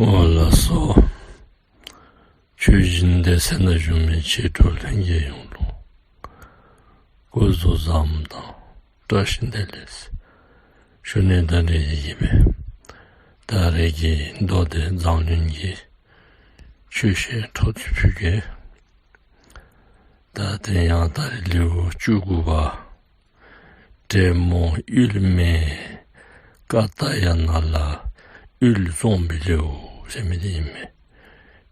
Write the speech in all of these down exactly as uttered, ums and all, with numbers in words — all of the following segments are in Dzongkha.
འོ་ལགས་སོ། ཆོས་སྦྱིན་སྡེ་ཚན་ནང་བཞུགས་མི་ཆོས་གྲོགས་ལྷན་རྒྱས་ཡོངས་ལུ་སྐུ་གཟུགས་བཟང་པོ་དང་བཀྲ་ཤིས་བདེ་ལེགས་ཞུ་ནི། ད་རེས་ཀྱི་སྦེ་ད་རེས་ཀྱི་མདོ་སྡེ་མཛངས་བླུན་གྱི་ཆོས་བཤད་འཕྲོ་མཐུད་ཕུལ་གེ། ད་དེ་ཡང་ད་རེས་ལེའུ་བཅུ་དགུ་པ། དྲེད་མོང་དབུལ་མེད་ཀ་ཏྱ་ཡ་ན་ལ་དབུལ་བཙོང་བའི་ལེའུ་ཟེར་མི་འདི་ཨིན་མས།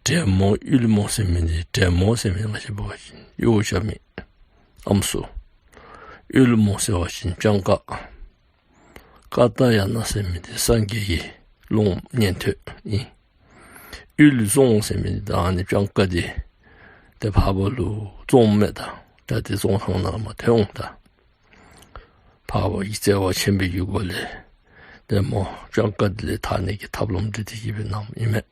དྲེད་མོང་དབུལ་མོང་ཟེར་མི་འདི་དྲེད་མོང་ཟེར་མི་ང་བཅས་འབད་བ་ཅིན་གཡོག་རྐྱབ་མི་ཨམ་སྲུ། དབུལ་མོང་ཟེར་བ་ཅིན་སྤྱང་ཀ། ཀ་ཏྱ་ཡ་ན་ཟེར་མི་འདི་སངས་རྒྱས་ཀྱི་སློབ་མ་ཉན་ཐོས་ཨིན། དབུལ་བཙོང་ཟེར་མི་འདི་ད་ཨ་ནི་སྤྱང་ཀ་འདི་ཏེ་འཕགས་པ་ལུ་བཙོང་མི་དང་ད་ཏེ་བཙོང་ཐངས་ནང་མ་ཐོན་འོང་ད། འཕགས་པ་གིས་བརྩེ་བ་ཆེན་པོའི་གི་སྒོ་ལས་ཏེ་མོ་སྤྱང་ཀ་འདི་ལས་ཐར་ནི་གི་ཐབས་ལམ་འདི་དེ་གིས་སྦེ་གནངམ་ཨིན་མས།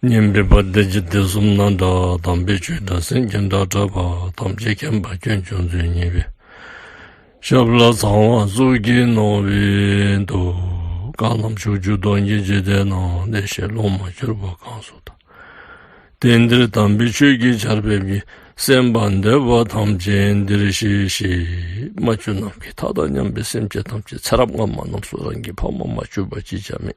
སྙན་པའི་བ་དན་འཇིག་རྟེན་གསུམ་ན་གྲགས། དམ་པའི་ཆོས་སྒྲ་སེང་གེའི་སྒྲ་བསྒྲགས་པ། ཐམས་ཅད་མཁྱེན་པ་དཀོན་མཆོག་མཛོད་བརྙེས་པའི། ཞབས་ལ་ཚངས་དབང་གཙུག་གི་ནོར་བུས་གཏུགས། གང་རྣམས་ཕྱོགས་བཅུ་སྟོང་གི་འཇིག་རྟེན་ན། བདེ་གཤེགས་སློབ་མར་གྱུར་པ་གང་སུ་དག། དེང་འདིར་དམ་པའི་ཆོས་ཀྱི་ཆར་འབེབས་ཀྱི། གསན་པར་འདོད་པ་ཐམས་ཅད་འདིར་གཤེགས་ཤིག། མ་གྱུར་ནམ་མཁའི་མཐའ་དང་མཉམ་པའི་སེམས་ཅན་ཐམས་ཅད་ཚེ་རབས་སྔ་མ་རྣམས་སུ་རང་གི་ཕ་མ་མ་གྱུར་པ་ཅིག་ཀྱང་མེད།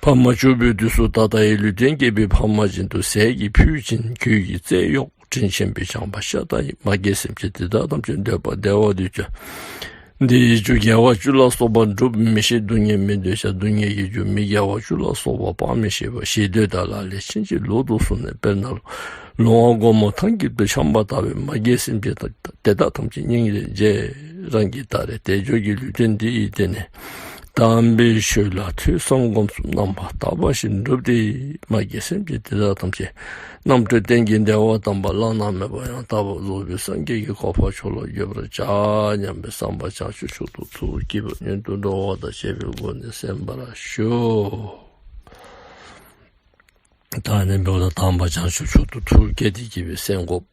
ཕ་མ་གྱུར་པའི་དུས་སུ་ད་ལྟ་ཡི་ལུས་རྟེན་བསྐྱེད་པའི་ཕ་མ་བཞིན་དུ་ཟས་ཀྱིས་ཕུལ་ཅིང་གོས་ཀྱིས་རྩེས་གཡོགས། དྲིན་ཆེན་པོས་བསྐྱངས་པ་ཤ་སྟག་ཡིན། མ་རྒན་སེམས་ཅན་དེ་དག་ཐམས་ཅད་འདོད་པ་བདེ་བ་འདོད་ཀྱང་། འདི་ཡི་རྒྱུ་དགེ་བ་བཅུ་ལ་སོགས་པ་སྒྲུབ་མི་ཤེས། སྡུག་བསྔལ་མི་འདོད་ཀྱང་། སྡུག་བསྔལ་གྱི་རྒྱུ་མི་དགེ་བ་བཅུ་ལ་སོགས་པ་སྤང་མི་ཤེས་པ། ཞེ་འདོད་དང་ལག་ལེན་ཕྱིན་ཅི་ལོག་ཏུ་སོང་ནས། དཔེར་ན་ལོང་བ་སྒོར་མོ་ཐང་དཀྱིལ་དུ་འཁྱམས་པ་ལྟ་བུའི་མ་རྒན་སེམས་ཅན་དེ་དག་ཐམས་ཅད་སྙིང་རེ་རྗེ། རང་གིས་ད་རེས་དལ་འབྱོར་གྱི་ལུས་རྟེན་འདི་ཡི་སྟེང་ནས་དམ་པའི་ཆོས་ལ་ཐོས་བསམ་སྒོམ་གསུམ་རྣམ་པར་དག་པ་ཞིག་བསྒྲུབས་ཏེ། མ་རྒན་སེམས་ཅན་དེ་དག་ཐམས་ཅད་རྣམ་གྲོལ་གཏན་གྱི་བདེ་བ་དམ་པ་བླ་ན་མེད་པ་ཡང་དག་པར་རྫོགས་པའི་སངས་རྒྱས་ཀྱི་གོ་འཕང་མཆོག་ལ་འགོད་པར་བྱ་སྙམ་པའི་བསམ་པ་བྱང་ཆུབ་མཆོག་ཏུ་ཐུགས་བསྐྱེད་པ་སྔོན་དུ་འགྲོ་བ་དང་བཅས་པའི་སྒོ་ནས་གསན་པར་ཞུ། ད་ཨ་ནི་འབདཝ་ད་དམ་པ་བྱང་ཆུབ་མཆོག་ཏུ་ཐུགས་བསྐྱེད་དེ་གིས་སྦེ་གསན་དགོཔ་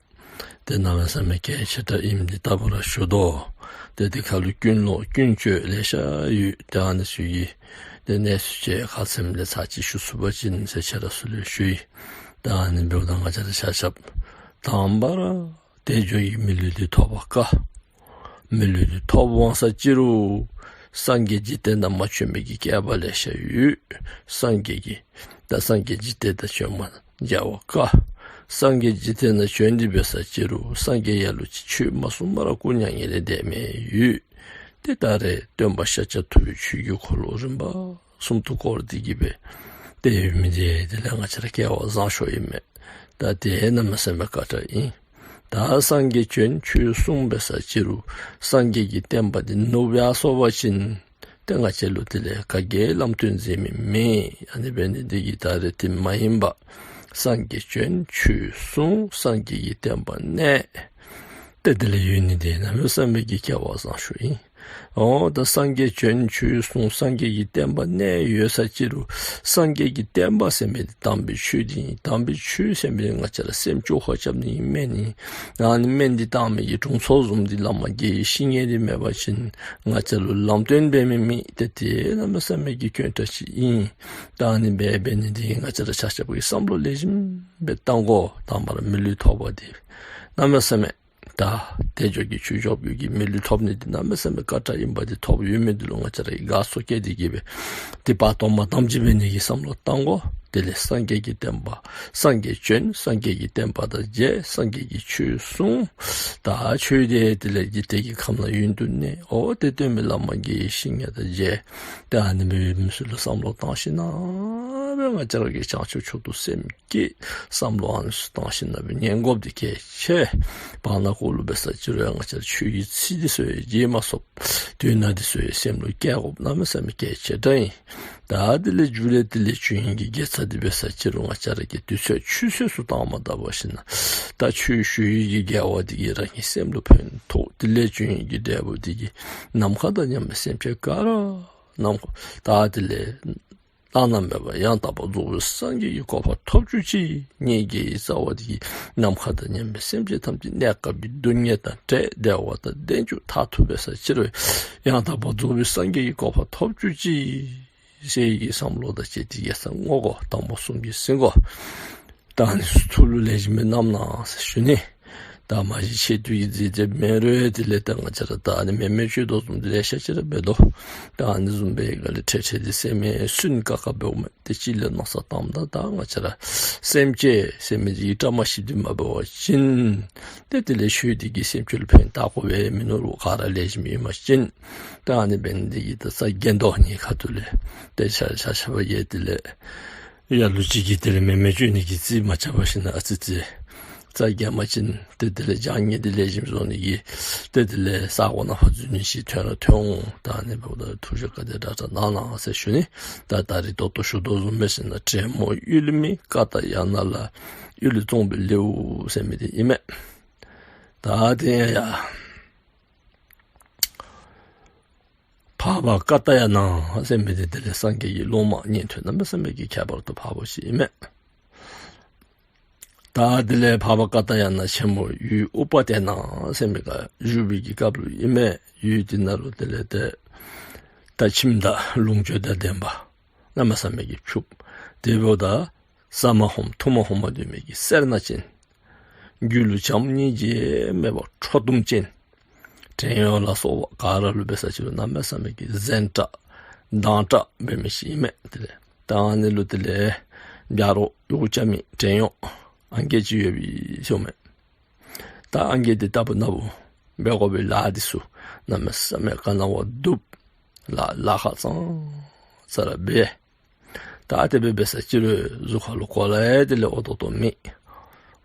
དེ་གནམ་མེད་ས་མེད་གལ་ཆེ་དྲགས་ཨིནམ་འདི་རྟག་བུ་ར་ཞུ་དོ། ཏེ་དེ་ཁར་ལུ་ཀུན་སློང་ཀུན་སྤྱོད་ལེ་ཤ་ཡོད། ཏེ་ཨ་ནི་ཚུ་གི་ཏེ་གནས་ཚུལ་ཅིག་ཁ་ཙ་ལས་ཚར་གཅིག་ཞུ་ཚུགས་པ་ཅིན་ཟེར་ཁྱེད་ར་ཚུ་ལུ་ཞུ་ཡི། ད་ཨ་ནི་འབདཝ་ད་ང་བཅས་ར་ཆ་ཁྱབ་དང་པ་ར་དལ་འབྱོར་གྱི་མི་ལུས་འདི་ཐོབ་པར་དཀའ། མི་ལུས་འདི་ཐོབ་འོང་ས་ཅི་རུང་སངས་རྒྱས་འཇིག་རྟེན་ནང་མ་བྱོན་པའི་གི་བསྐལ་པ་ལེ་ཤ་ཡོད། སངས་རྒྱས་ཀྱི་ད་སངས་རྒྱས་འཇིག་རྟེན་ནང་བྱོནམ་མཇལ་བར་དཀའ། སངས་རྒྱས་འཇིག་རྟེན་ནང་བྱོན་ཏེ་འབད་ས་ཅི་རུང་སངས་རྒྱས་ལ་ལུ་ཅིག་ཆོས་མ་གསུངས་པར་སྐུ་མྱ་ངན་ལས་འདས་མི་ཡོད། ཏེ་ད་རེས་སྟོན་པ་ཤཱཀྱ་ཐུབ་པའི་ཆོས་ཀྱི་འཁོར་ལོ་རིམ་པ་གསུམ་དུ་བསྐོར་ཏེ་གིས་སྦེ་ཏེ་ཡོད་མི་འདི་དེ་ལས་ང་བཅས་ར་སྐལ་བ་བཟང་ཤོས་ཨིན་མས། ད་དེ་གནམ་མེད་ས་མེད་དཀའ་དྲགས་ཨིན། ད་སངས་རྒྱས་བྱོན་ཆོས་གསུངས་འབད་ས་ཅི་རུང་སངས་རྒྱས་ཀྱི་བསྟན་པ་འདི་ནུབ་ཡར་སོང་པ་ཅིན་ཏེ་ང་བཅས་ལུ་དེ་ལས་ག་གིས་ལམ་སྟོན་མཛད་མི་མེད། ཨ་ནི་འབད་ནི་འདི་གིས་ད་རེས་དེ་མ་ཡིན་པར་སངས་རྒྱས་བྱོན་ཆོས་གསུངས་སངས་རྒྱས་ཀྱི་བསྟན་པ་གནས། ཏེ་དེ་ལས་ཡོད་ནི་འདི་གནམ་མེད་ས་མེད་ཀྱི་སྐལ་བ་བཟང་ཤོས་ཨིན། འོ་ད་སངས་རྒྱས་བྱོན་ཆོས་གསུངས་སངས་རྒྱས་ཀྱི་བསྟན་པ་གནས་ཡོད་ས་ཅི་རུང་སངས་རྒྱས་ཀྱི་བསྟན་པ་ཟེར་མི་འདི་དམ་པའི་ཆོས་འདི་ཨིན། དམ་པའི་ཆོས་ཟེར་མི་འདི་ང་བཅས་ར་སེམས་བཅོས་ཁ་རྐྱབ་ནི་ཨིན་མེན་ནི། ཨ་ནི་སྨན་འདི་བཏང་མི་གི་དྲུང་འཚོ་བཟུམ་འདི་བླ་མ་དགེ་བའི་བཤེས་གཉེན་འདི་མེད་པ་ཅིན་ང་བཅས་ལུ་ལམ་སྟོན་འབད་མི་མེད། ཏེ་དེ་གནམ་མེད་ས་མེད་ཀྱི་དཀོན་དྲགས་ཅིག་ཨིན། ད་ཨ་ནི་འབད་འབད་ནི་འདི་ང་བཅས་ར་ཆ་ཁྱབ་ཀྱིས་བསམ་བློ་ལེགས་ཤོམ་སྦེ་བཏང་དགོ། དང་པ་ར་མི་ལུས་ཐོབ་པ་འདི་གནམ་མེད་ས་མེད་ད་དལ་འབྱོར་གྱི་ཆོས་བཅོ་བརྒྱད་ཀྱི་མི་ལུས་ཐོབ་ནི་འདི་གནམ་མེད་ས་མེད་དཀའ་དྲགས་ཨིན་པ་འདི་ཐོབ་ཡོད་མི་འདི་ལུ་ང་བཅས་ར་གིས་དགའ་ཚོར་བསྐྱེད་དེ་གིས་སྦེ་དེ་བར་དོ་མ་དམ་བཅའ་འབད་ནི་གི་བསམ་བློ་བཏང་དགོ། དེ་ལས་སངས་རྒྱས་ཀྱི་བསྟན་པ་སངས་རྒྱས་བྱོན་སངས་རྒྱས་ཀྱི་བསྟན་པ་དང་མཇལ་སངས་རྒྱས་ཀྱི་ཆོས་གསུངས། ད་ཆོས་འདི་དེ་ལས་འཇིག་རྟེན་གྱི་ཁམས་ལ་ཡུན་དུ་གནས། འོ་དེ་སྟོན་པའི་བླ་མ་དགེ་བའི་བཤེས་གཉེན་དང་མཇལ། ཏེ་ཨ་ནི་འབད་མི་ཚུ་ལུ་བསམ་བློ་བཏང་ཞིནམ་ལས་ང་བཅས་ར་གིས་བྱང་ཆུབ་མཆོག་ཏུ་སེམས་བསྐྱེད་བསམ་བློ་ཨ་ནི་ཚུ་བཏང་ཞིནམ་ལས་ཉན་དགོཔ་འདི་གལ་ཆེ། བར་ན་གུ་ལུ་འབད་ས་ཅི་རུང་ཡང་ང་བཅས་ར་ཆོས་ཀྱི་ཚིག་འདི་ཚུ་ཡང་བརྗེད་མ་སོང་། དོན་དག་འདི་ཚུ་ཡང་སེམས་ལུ་བསྐྱེད་དགོཔ་གནམ་མེད་ས་མེད་གལ་ཆེ་དྲགས་ཨིན། ད་དེ་ལས་མཇུག་ལས་དེ་ལས་ཆོས་ཉན་གྱི་དགེ་རྩ་འདི་འབད་ས་ཅི་རུང་ང་བཅས་ར་གིས་དུས་ཚོད་ཆུད་ཟོས་སུ་བཏང་མ་ད་པར་ཞིནམ་ལས་ད་ཆོས་ཞུ་ཡི་གི་དགེ་བ་འདི་གིས་རང་གི་སེམས་ལུ་ཕན་ཐོགས། དེ་ལས་ཆོས་ཉན་གྱི་འབྲས་བུ་འདི་གིས་ནམ་མཁའ་དང་མཉམ་པའི་སེམས་ཅན་ག་ར་ནམ་མཁའ་ད་དེ་ལས་བླ་ན་མེད་པ་ཡང་དག་པར་རྫོགས་པའི་སངས་རྒྱས་ཀྱི་གོ་འཕང་ཐོབ་གྱུར་ཅིག། ཉེས་དགེ་ཡི་རྩ་བ་འདི་གིས་ནམ་མཁའ་དང་མཉམ་པའི་སེམས་ཅན་ཐམས་ཅད་གནས་སྐབས་ཀྱི་སྡུག་བསྔལ་དང་བྲལ་བདེ་བ་དང་ལྡན་གྱུར་མཐར་ཐུག་འབད་ས་ཅི་རུང་ཡང་དག་པར་རྫོགས་པའི་སངས་རྒྱས་ཀྱི་གོ་འཕང་ཐོབ་གྱུར་ཅིག། ཟེར་གྱི་བསམ་བློ་དང་བཅས་ཏེ་རྒྱལ་ཚབ་བསྔོ་དགོ། དང་པོ་གསུང་གི་ཟིན་དགོ། ད་ཨ་ནི་ཚུ་ཐུགས་ལུ་ལེགས་ཤོམ་སྦེ་བསྣམ་གནང་ཟེར་ཞུ་ནི། ད་མ་གཞི་ཆེད་དུ་གི་རྫས་རྫས་མེད་རུང་དེ་ལས་ད་ང་བཅས་ར་ད་ཨ་ནི་མེ་མེ་བཅོས་དོ་བཟུམ་དེ་ལེ་ཤ་ཅིག་ར་འབད་དོ། ད་ཨ་ནི་བཟུམ་སྦེ་ག་ལས་ཁྲེ་ཁྲེ་དེ་སེམས་སུན་ཀ་ཀ་འབདཝ་མས། དེ་ཅིག་ལས་མནོ་བསམ་བཏངམ་ད་ད་ང་བཅས་ར་སེམས་ཅན་ཟེར་མི་འདི་བཀྲ་མ་ཤིསཔ་འདི་མ་འབད་བ་ཅིན་ཏེ་དེ་ལས་ཆོས་འདི་གིས་སེམས་ཅན་ལུ་ཕན་ཐོགས་པས་མིན་ནུག་རུང་ག་ར་ལེགས་ཤོམ་ཨིན་པ་ཅིན། ད་ཨ་ནི་འབད་ནི་འདི་གིས་ད་རྩ་འགེངས་དོ་ནི་ཁ་ཐུག་ལས། ཏེ་ཆ་ཆ་ཆ་བ་ཡེ་དེ་ལས་ལ་ལུ་ཅིག་གིས་དེ་ལས་མེ་མེ་བཅོས་ནི་གི་རྩིས་མ་རྐྱབ་པར་ཞིན་ན་ཨ་ཙི་ཙི་རྩ་འགེངས་པ་ཅིན་ཏེ་དེ་ལས་སྦྱང་ནི་འདི་ལེགས་ཤོམ་བཟོ་ནི་གི་ཏེ་དེ་ལས་ས་གོ་ནང་ཕར་འཛུལ་ནི་ཅིག་ཐོན་ར་ཐོན་འོང་། ད་ཨ་ནི་འབདཝ་ད་ཐུགས་རྗེ་བཀའ་དྲིན་དྲག་དྲག་གནང་གནང་ཟེར་ཞུ་ནི། ད་ད་རིས་ད་ལྟོ་ཞུ་དོ་བཟུམ་སྦེ་ཟེར་ན་བྲན་མོ་ཡུལ་མི་ཀ་ཏ་ཡ་ན་ལ་ཡུལ་བཙོང་བའི་ལེའུ་ཟེར་མི་འདི་ཨིན་མས། ད་དེ་ཡང་ཡ་འཕགས་པ་ཀ་ཏ་ཡ་ན་ཟེར་མི་འདི་དེ་ལས་སངས་རྒྱས་ཀྱི་སློབ་མ་ཉན་ཐོས་གནམ་མེད་ས་མེད་ཀྱི་ཁྱད་པར་དུ་འཕགས་པ་ཅིག་ཨིན་མས། ད་དེ་ལས་འཕགས་པ་ཀ་ཏ་ཡ་ན་ཆེན་མོ་ཡུལ་ཨུ་པ་ཏེ་ན་ཟེར་མི་ཁར་བཞུགས་པའི་གི་སྐབས་ལུ་ཨིན་མས། ཡུལ་དེ་ནང་ལུ་དེ་ལས་ཏེ་ད་ཁྱིམ་བདག་ལོངས་སྤྱོད་དང་ལྡན་པ་གནམ་མེད་ས་མེད་ཀྱི་ཕྱུགཔོ། དེ་འབདཝ་ད་ཟ་མ་ཧོམ་འཐུང་མ་ཧོམ་སྡོད་མི་གི་སེར་སྣ་ཅན། རྒྱུད་ལུ་བྱམས་སྙིང་རྗེ་མེད་པར་ཁྲོ་གཏུམ་ཅན། བྲན་གཡོག་ལ་སོགས་པ་ག་ར་ལུ་འབད་ས་ཅིག་ལུ་གནམ་མེད་ས་མེད་ཀྱི་བཙན་དྲག་སྡང་དྲག་འབད་མི་ཅིག་ཨིན་མས། དེ་ལས་ད་ཨ་ནི་ལུ་དེ་ལས་ཕྱག་རོགས་གཡོག་བྱ་མི་བྲན་གཡོག་ཨང་རྒས་ཅིག་ཡོད་པའི་ཟེརཝ་མས། ད་ཨང་རྒས་འདི་ལྟ་བུ་ན་བུ་འབད་དགོ་པའི་ལཱ་འདི་ཚུ་གནམ་མེད་ས་མེད་ག་ནི་བ་སྡུག། ལཱ་ལཱ་ཁག་ཙང་ཙ་ར་འབད། ད་དེ་སྦེ་འབད་ས་ཅིག་རུང་གཟུགས་ཁ་ལུ་གོ་ལ་ཡང་དེ་ལས་འོ་ཏོག་ཏོ་མེད།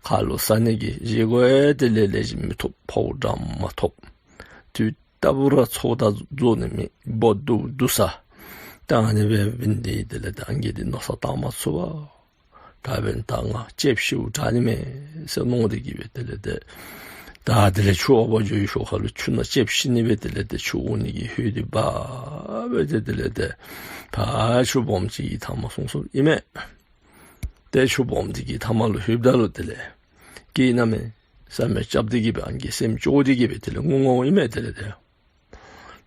ཁ་ལུ་ཟ་ནི་གི་བཞེས་སྒོ་ཡང་དེ་ལས་ལེགས་ཤོམ་མི་ཐོབ། ཕོཝ་འགྲངམ་མ་ཐོབ། དུས་རྟག་བུ་ར་ཚོགས་བདའ་རྫོགས་ནི་མེད། འབོ་རྡོག་རྡོག་ཟ། ད་ཨ་ནི་སྦེ་འབད་ནི་འདི་དེ་ལས་ད་ཨང་རྒས་འདི་མནོ་བསམ་བཏང་མ་ཚུགས་པར་ད་འབདན་ད་ང་ལྕེབས་ཤིཝ་དྲག་ནི་མས་ཟེར་མནོ་སྟེ་གིས་སྦེ་དེ་ལས་ཏེ་ད་དེ་ལས་ཆུ་འོག་པར་འགྱོ་བའི་ཤུལ་ཁ་ལུ་ཆུ་ནང་ལྕེབས་ཤི་ནི་སྦེ་དེ་ལས་ཏེ་ཆུ་འོང་ནི་གི་ཧོད་འདི་འབག་སྦེ་ཏེ་དེ་ལས་ཏེ་ཕར་ཆུ་སྦོམ་ཅིག་གི་མཐའ་མར་སོང་སོངམ་ཨིན་མས། ཏེ་ཆུ་སྦོམ་འདི་གི་མཐའ་མ་ལུ་ལྷོདཔ་ད་ལུ་དེ་ལས་སྐད་གནམ་མེད་ས་མེད་རྐྱབ་སྟེ་གིས་སྦེ་ཨང་རྒས་སེམས་སྐྱོ་སྟེ་གིས་སྦེ་དེ་ལས་ངུ་ངུཝ་ཨིན་མས། དེ་ལས་ཏེ་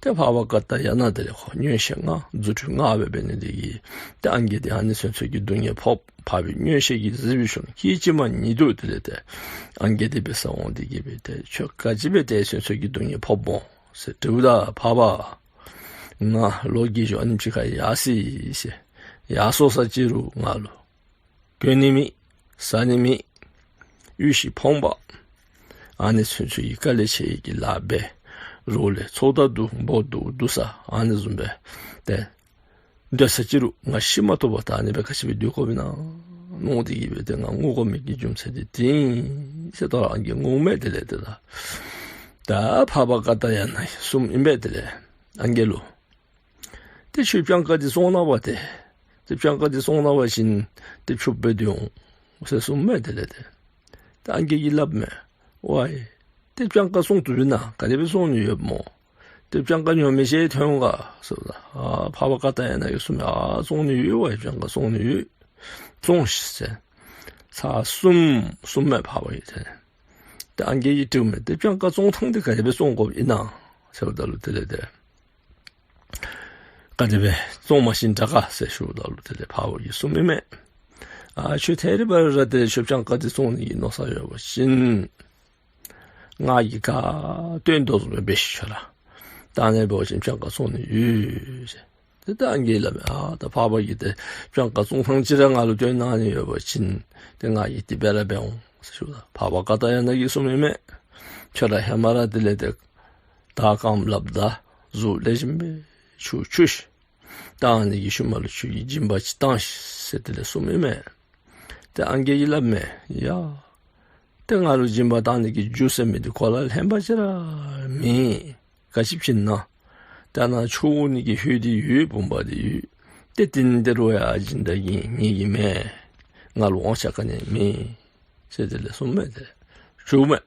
ཏེ་འཕགས་པ་ཀ་ཏ་ཡ་ན་དེ་ལས་ཁོ་མངོན་ཤེས་མངའ་རྫུ་འཕྲུལ་མངའ་སྦེ་འབད་ནི་འདི་གིས་ཏེ་ཨང་རྒས་འདི་ཨ་ནི་ཚུན་ཚོད་ཀྱི་སྡུག་བསྔལ་ཕོག་འཕགས་པའི་མངོན་ཤེས་ཀྱིས་གཟིགས་པའི་ཤུལ་སྐད་ཅིག་མ་ཉིད་དུ་དེ་ལས་ཏེ་ཨང་རྒས་འདི་འབད་སར་འོང་སྟེ་གིས་སྦེ་ཏེ་ཁྱོད་ག་ཅི་འབད་དེ་ཚུན་ཚོད་ཀྱི་སྡུག་བསྔལ་ཕོགཔ་འོང་ཟེར་དྲིཝ་ད་འཕགས་པ་ང་ལོ་རྒས་ཤོས་ཨ་ནེམ་ཅིག་ཁར་ཡར་སོ་ཡི་ཟེར། ཡར་སོ་ས་ཅིག་རུང་ང་ལུ་གྱོན་ནི་མེད། ཟ་ནི་མེད། ཡུལ་ཤི་ཕོངས་པ། ཨ་ནི་ཚུན་ཚོད་ཀྱི་དཀའ་ལས་ཆེ་ཡི་གི་ལཱ་འབད། རོགས་ལས་ཚོགས་བདའ་སྡུག་འབོ་རྡོག་རྡོག་ཟ། ཨ་ནི་བཟུམ་སྦེ་ཏེ་སྡོད་ས་ཅིག་རུང་ང་ཤི་མ་བཏུབ་པར་ད་ཨ་ནི་སྦེ་ག་ཅི་སྦེ་སྡོད་དགོཔ་ཨིན་ན་མནོ་སྟེ་གིས་སྦེ་ཏེ་ང་ངུ་དགོ་མི་གི་རྒྱུ་མཚན་འདི་འདི་ཨིན་ཟེར་ད་རུང་ཨང་རྒས་ངུཝ་མས། དེ་ལས་ཏེ་ད་ད་འཕགས་པ་ཀ་ཏ་ཡ་ན་གསུངམ་ཨིན་པས། དེ་ལས་ཨང་རྒས་ལུ་ཏེ་ཁྱོད་སྤྱང་ཀ་འདི་བཙོང་གནང་བ་ཏེ། ཏེ་སྤྱང་ཀ་འདི་བཙོང་གནང་བ་ཅིན་ཏེ་ཕྱུགཔོ་སྦེ་སྡོད་འོང་ཟེར་གསུངམ་མས། དེ་ལས་ཏེ་ཏེ་ཨང་རྒས་ཀྱིས་སླབ་མས། ཝའི་ཏེ་སྤྱང་ཀ་བཙོང་བཏུབ་ཨིན་ན། ག་དེ་སྦེ་བཙོང་ནི་ཡོདཔ་སྨོ། ཏེ་སྤྱང་ཀ་ཉོ་མི་ཅིག་ཐོན་འོང་ག་ཟེརཝ་ད་ཨ་འཕགས་པ་ཀ་ཏ་ཡ་ན་གིས་གསུངམ་མས། ཨ་བཙོང་ནི་ཡོད། ཝའི་སྤྱང་ཀ་བཙོང་ནི་ཡོད། བཙོང་ཤིག་ཟེར་ཚར་གསུམ་གསུངམ་མས་འཕགས་པ་གིས། ཏེ་ཏེ་ཨང་རྒས་ཀྱིས་དྲིཝ་མས། ཏེ་སྤྱང་ཀ་བཙོང་ཐངས་འདི་ག་དེ་སྦེ་བཙོང་དགོཔ་ཨིན་ན་ཟེརཝ་ད་ལུ་དེ་ལས་ཏེ་ག་དེ་སྦེ་བཙོང་མ་ཤེས་ན་དྲག་ག་ཟེར་ཞུཝ་ད་ལུ་དེ་ལས་འཕགས་པ་གིས་གསུངམ་ཨིན་མས། ཨ་ཁྱོད་ཐད་རི་བ་རི་ར་དེ་ལས་ཁྱོད་སྤྱང་ཀ་འདི་བཙོང་ནི་གི་མནོ་བསམ་ཡོད་པ་ཅིན་ང་གིས་ག་སྟོན་དོ་བཟུམ་སྦེ་འབད་ཤིག་ཁྱོད་ར། ད་ཨ་ནི་འབད་བ་ཅིན་སྤྱང་ཀ་བཙོང་ནི་ཡོད་ཟེར། ཏེ་ད་ཨང་རྒས་སླབ་མས། ཨ་ད་འཕགས་པ་གིས་ཏེ་སྤྱང་ཀ་བཙོང་ཐངས་ཅིག་ར་ང་ལུ་སྟོན་གནང་ནི་ཡོད་པ་ཅིན་ཏེ་ང་གིས་དེ་སྦེ་ར་འབད་འོང་ཟེར་ཞུཝ་ད་འཕགས་པ་ཀ་ཏ་ཡ་ན་གིས་གསུངམ་ཨིན་མས། ཁྱོད་ར་ཧེ་མ་ར་དེ་ལས་ཏེ་ད་རྐངམ་ལགཔ་བརྡབ། གཟུགས་ལེགས་ཤོམ་སྦེ་ཆུ་འཁྱུ་ཤིག། ད་ཨ་ནི་གི་ཤུལ་མ་ལུ་ཁྱོད་ཀྱིས་སྦྱིན་པ་ཅིག་བཏང་ཤིག་ཟེར་དེ་ལས་གསུངམ་ཨིན་མས། ཏེ་ཨང་རྒས་ཀྱིས་སླབ་མས། ཡ་ཏེ་ང་ལུ་སྦྱིན་པ་བཏང་ནི་གི་རྒྱུ་ཟེར་མི་འདི་གོ་ལ་ལྷནམ་ཅིག་ར་མེད། ག་ཅི་སྦེ་ཨིན་ན། ད་ནཱ་ཆུ་འོང་ནི་གི་ཧོད་འདི་ཡོད། བུམ་པ་འདི་ཡོད། ཏེ་དེ་ནི་དེ་རུང་ཡང་སྦྱིན་བདག་གི་ངེ་གི་མེན། ང་ལུ་དབང་ཆ་ག་ནི་མེད་ཟེར་དེ་ལས་གསུངམ་མས། ཏེ་ཞུཝ་མས།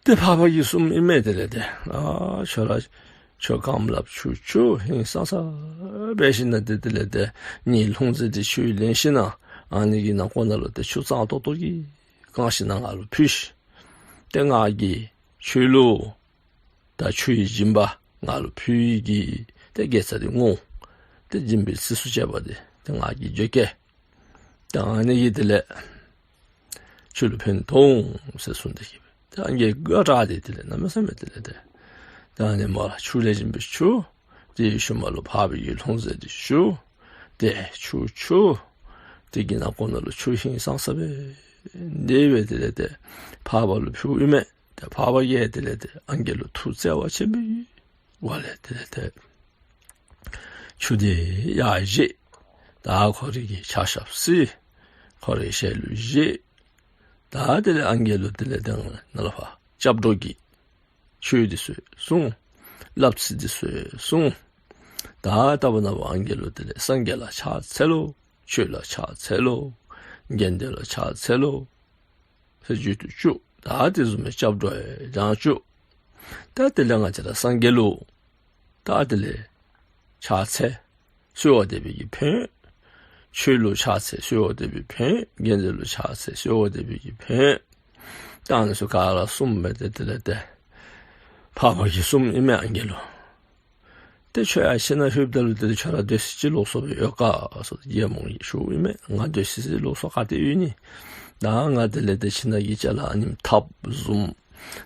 ཏེ་འཕགས་པ་གིས་གསུངམ་ཨིན་མས། དེ་ལས་ཏེ་ཨ་ཁྱོད་ར་ཁྱོད་རྐངམ་ལགཔ་ཆུ་འཁྱུ། ཧིང་སངས་ས་འབད་ཞིནམ་ལས་ཏེ་དེ་ལས་ཏེ་ངེའི་ལྷུང་བཟེད་འདི་ཁྱོད་ལེན་ཞིནམ་ལས་ཨ་ནི་གི་ནང་ཁོག་ནང་ལུ་ཏེ་ཆུ་གཙང་ཏོག་ཏོ་ཅིག་བཀང་ཞིནམ་ལས་ང་ལུ་ཕུལ་ཤིག། ཏེ་ང་གིས་ཁྱོད་ལུ་ད་ཆུའི་སྦྱིན་པ་ང་ལུ་ཕུལ་ཡི་གི་ཏེ་དགེ་རྩ་འདི་བསྔོ། ཏེ་སྦྱིན་པའི་རྩིས་སུ་བཅད་པ་འདི་ཏེ་ང་གིས་འགྱོ་གེ། ད་ཨ་ནི་གིས་དེ་ལས་ཁྱོད་ལུ་ཕན་ཐོགས་འོང་ཟེར་གསུངས་ཏེ་གིས་སྦེ། ད་ཨང་རྒས་དགའ་དྲགས་ཏེ་དེ་ལས་གནམ་མེད་ས་མེད་དེ་ལས་ཏེ། ད་ཨ་ནི་མོ་ལུ་ཆུ་ལེགས་ཤོམ་སྦེ་འཁྱུ། དེའི་ཤུལ་མ་ལུ་འཕགས་པའི་གི་ལྷུང་བཟེད་འདི་ཞུ། ཏེ་ཆུ་འཁྱུ། དེ་གི་ནང་ཁོག་ནང་ལུ་ཆུ་ཧིང་སངས་ས་སྦེ་དེ་སྦེ་དེ་ལས་ཏེ་འཕགས་པ་ལུ་ཕུལཝ་ཨིན་མས། ཏེ་འཕགས་པ་གིས་དེ་ལས་ཏེ་ཨང་རྒས་ལུ་ཐུགས་བརྩེ་བ་ཆེན་པོའི་སྒོ་ལས་དེ་ལས་ཏེ་ཆུ་དེ་ཡར་བཞེས། ད་ཁོ་རའི་གི་ཕྱག་ཞབས་བསིལ། ཁོ་རའི་ཞལ་ལུ་བཞེས། ད་དེ་ལས་ཨང་རྒས་ལུ་དེ་ལས་ཏེ་ནཱ་ལས་ཕར་སྐྱབས་འགྲོ་གི་ཆོས་འདི་ཚུ་གསུངས། བསླབ་ཚིགས་འདི་ཚུ་གསུངས། ད་ལྟ་བུ་ནངས་པ་ཨང་རྒས་ལུ་དེ་ལས་སངས་རྒྱས་ལ་ཕྱག་འཚལ་ལོ། ཆོས་ལ་ཕྱག་འཚལ་ལོ། དགེ་འདུན་ལ་ཕྱག་འཚལ་ལོ། ཟེར་བརྗོད་དུ་བཅུག། ད་དེ་བཟུམ་མའི་སྐྱབས་འགྲོ་ཡང་བཅུག། ད་དེ་ལས་ང་བཅས་ར་སངས་རྒྱས་ལུ་ད་དེ་ལས་ཕྱག་འཚལ། གསོལ་བ་འདེབས་པའི་གི་ཕན། ཆོས་ལུ་ཕྱག་འཚལ་གསོལ་བ་འདེབས་པའི་ཕན། དགེ་འདུན་ལུ་ཕྱག་འཚལ་གསོལ་བ་འདེབས་པའི་གི་ཕན། ད་ཨ་ནི་ཚུ་ག་ར་གསུངས་སྦེ་ཏེ་དེ་ལས་ཏེ་འཕགས་པ་གིས་གསུངམ་ཨིན་མས་ཨང་རྒས་ལུ། ཏེ་ཁྱོད་ཡར་ཁྱིམ་ནང་ལྷོདཔ་ད་ལུ་ཏེ་ཁྱོད་ར་སྡོད་ས་ཅིག་ལོགས་སུ་སྦེ་ཡོད་ག་ཟེར་ཏེ་རྒྱལ་མོ་གིས་ཞུཝ་ཨིན་མས། ང་སྡོད་ས་ཅིག་ལོགས་སུ་ག་ཏེ་ཡོད་ནི། ད་ང་དེ་ལས་ཏེ་ཁྱིམ་ནང་གི་ཅ་ལ་ཨ་ནེམ་འཐབ་བཟུམ།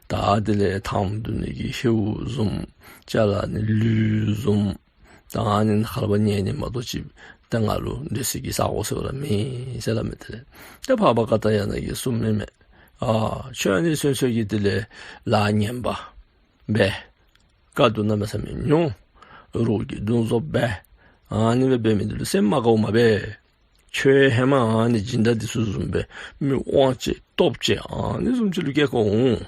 ད་དེ་ལས་ཐང་བརྡུང་ནི་གི་ཧེའུ་བཟུམ། ཅ་ལ་ཨ་ནི་ལུད་བཟུམ། ད་ཨ་ནི་ནང་ཁར་ལུ་ཉལ་ནི་མ་གཏོགས་ཅིག་ད་ང་ལུ་སྡོད་ས་གི་ས་གོ་ཟེར་བ་ར་མེད་ཟེར་སླབ་མས། དེ་ལས་ད་འཕགས་པ་ཀ་ཏྱ་ཡ་ན་གིས་གསུངམ་ཨིན་མས། ཨ་ཁྱོད་ཨ་ནི་ཚུན་ཚོད་ཀྱི་དེ་ལས་ལཱ་ངན་པ་འབད། དཀའ་སྡུག་གནམ་མེད་ས་མེད་མྱོང་། རོགས་ཀྱིས་བརྡུང་བཟོ་འབད། ཨ་ནི་སྦེ་འབད་མི་འདི་ལུ་སེམས་མ་དགའཝ་མ་འབད། ཁྱོད་ཧེ་མ་ཨ་ནི་སྦྱིན་བདག་འདི་ཚུ་བཟུམ་སྦེ་མི་དབང་ཅན་སྟོབས་ཅན་ཨ་ནི་བཟུམ་ཅིག་ལུ་སྐྱེ་དགོཔ་འོང་།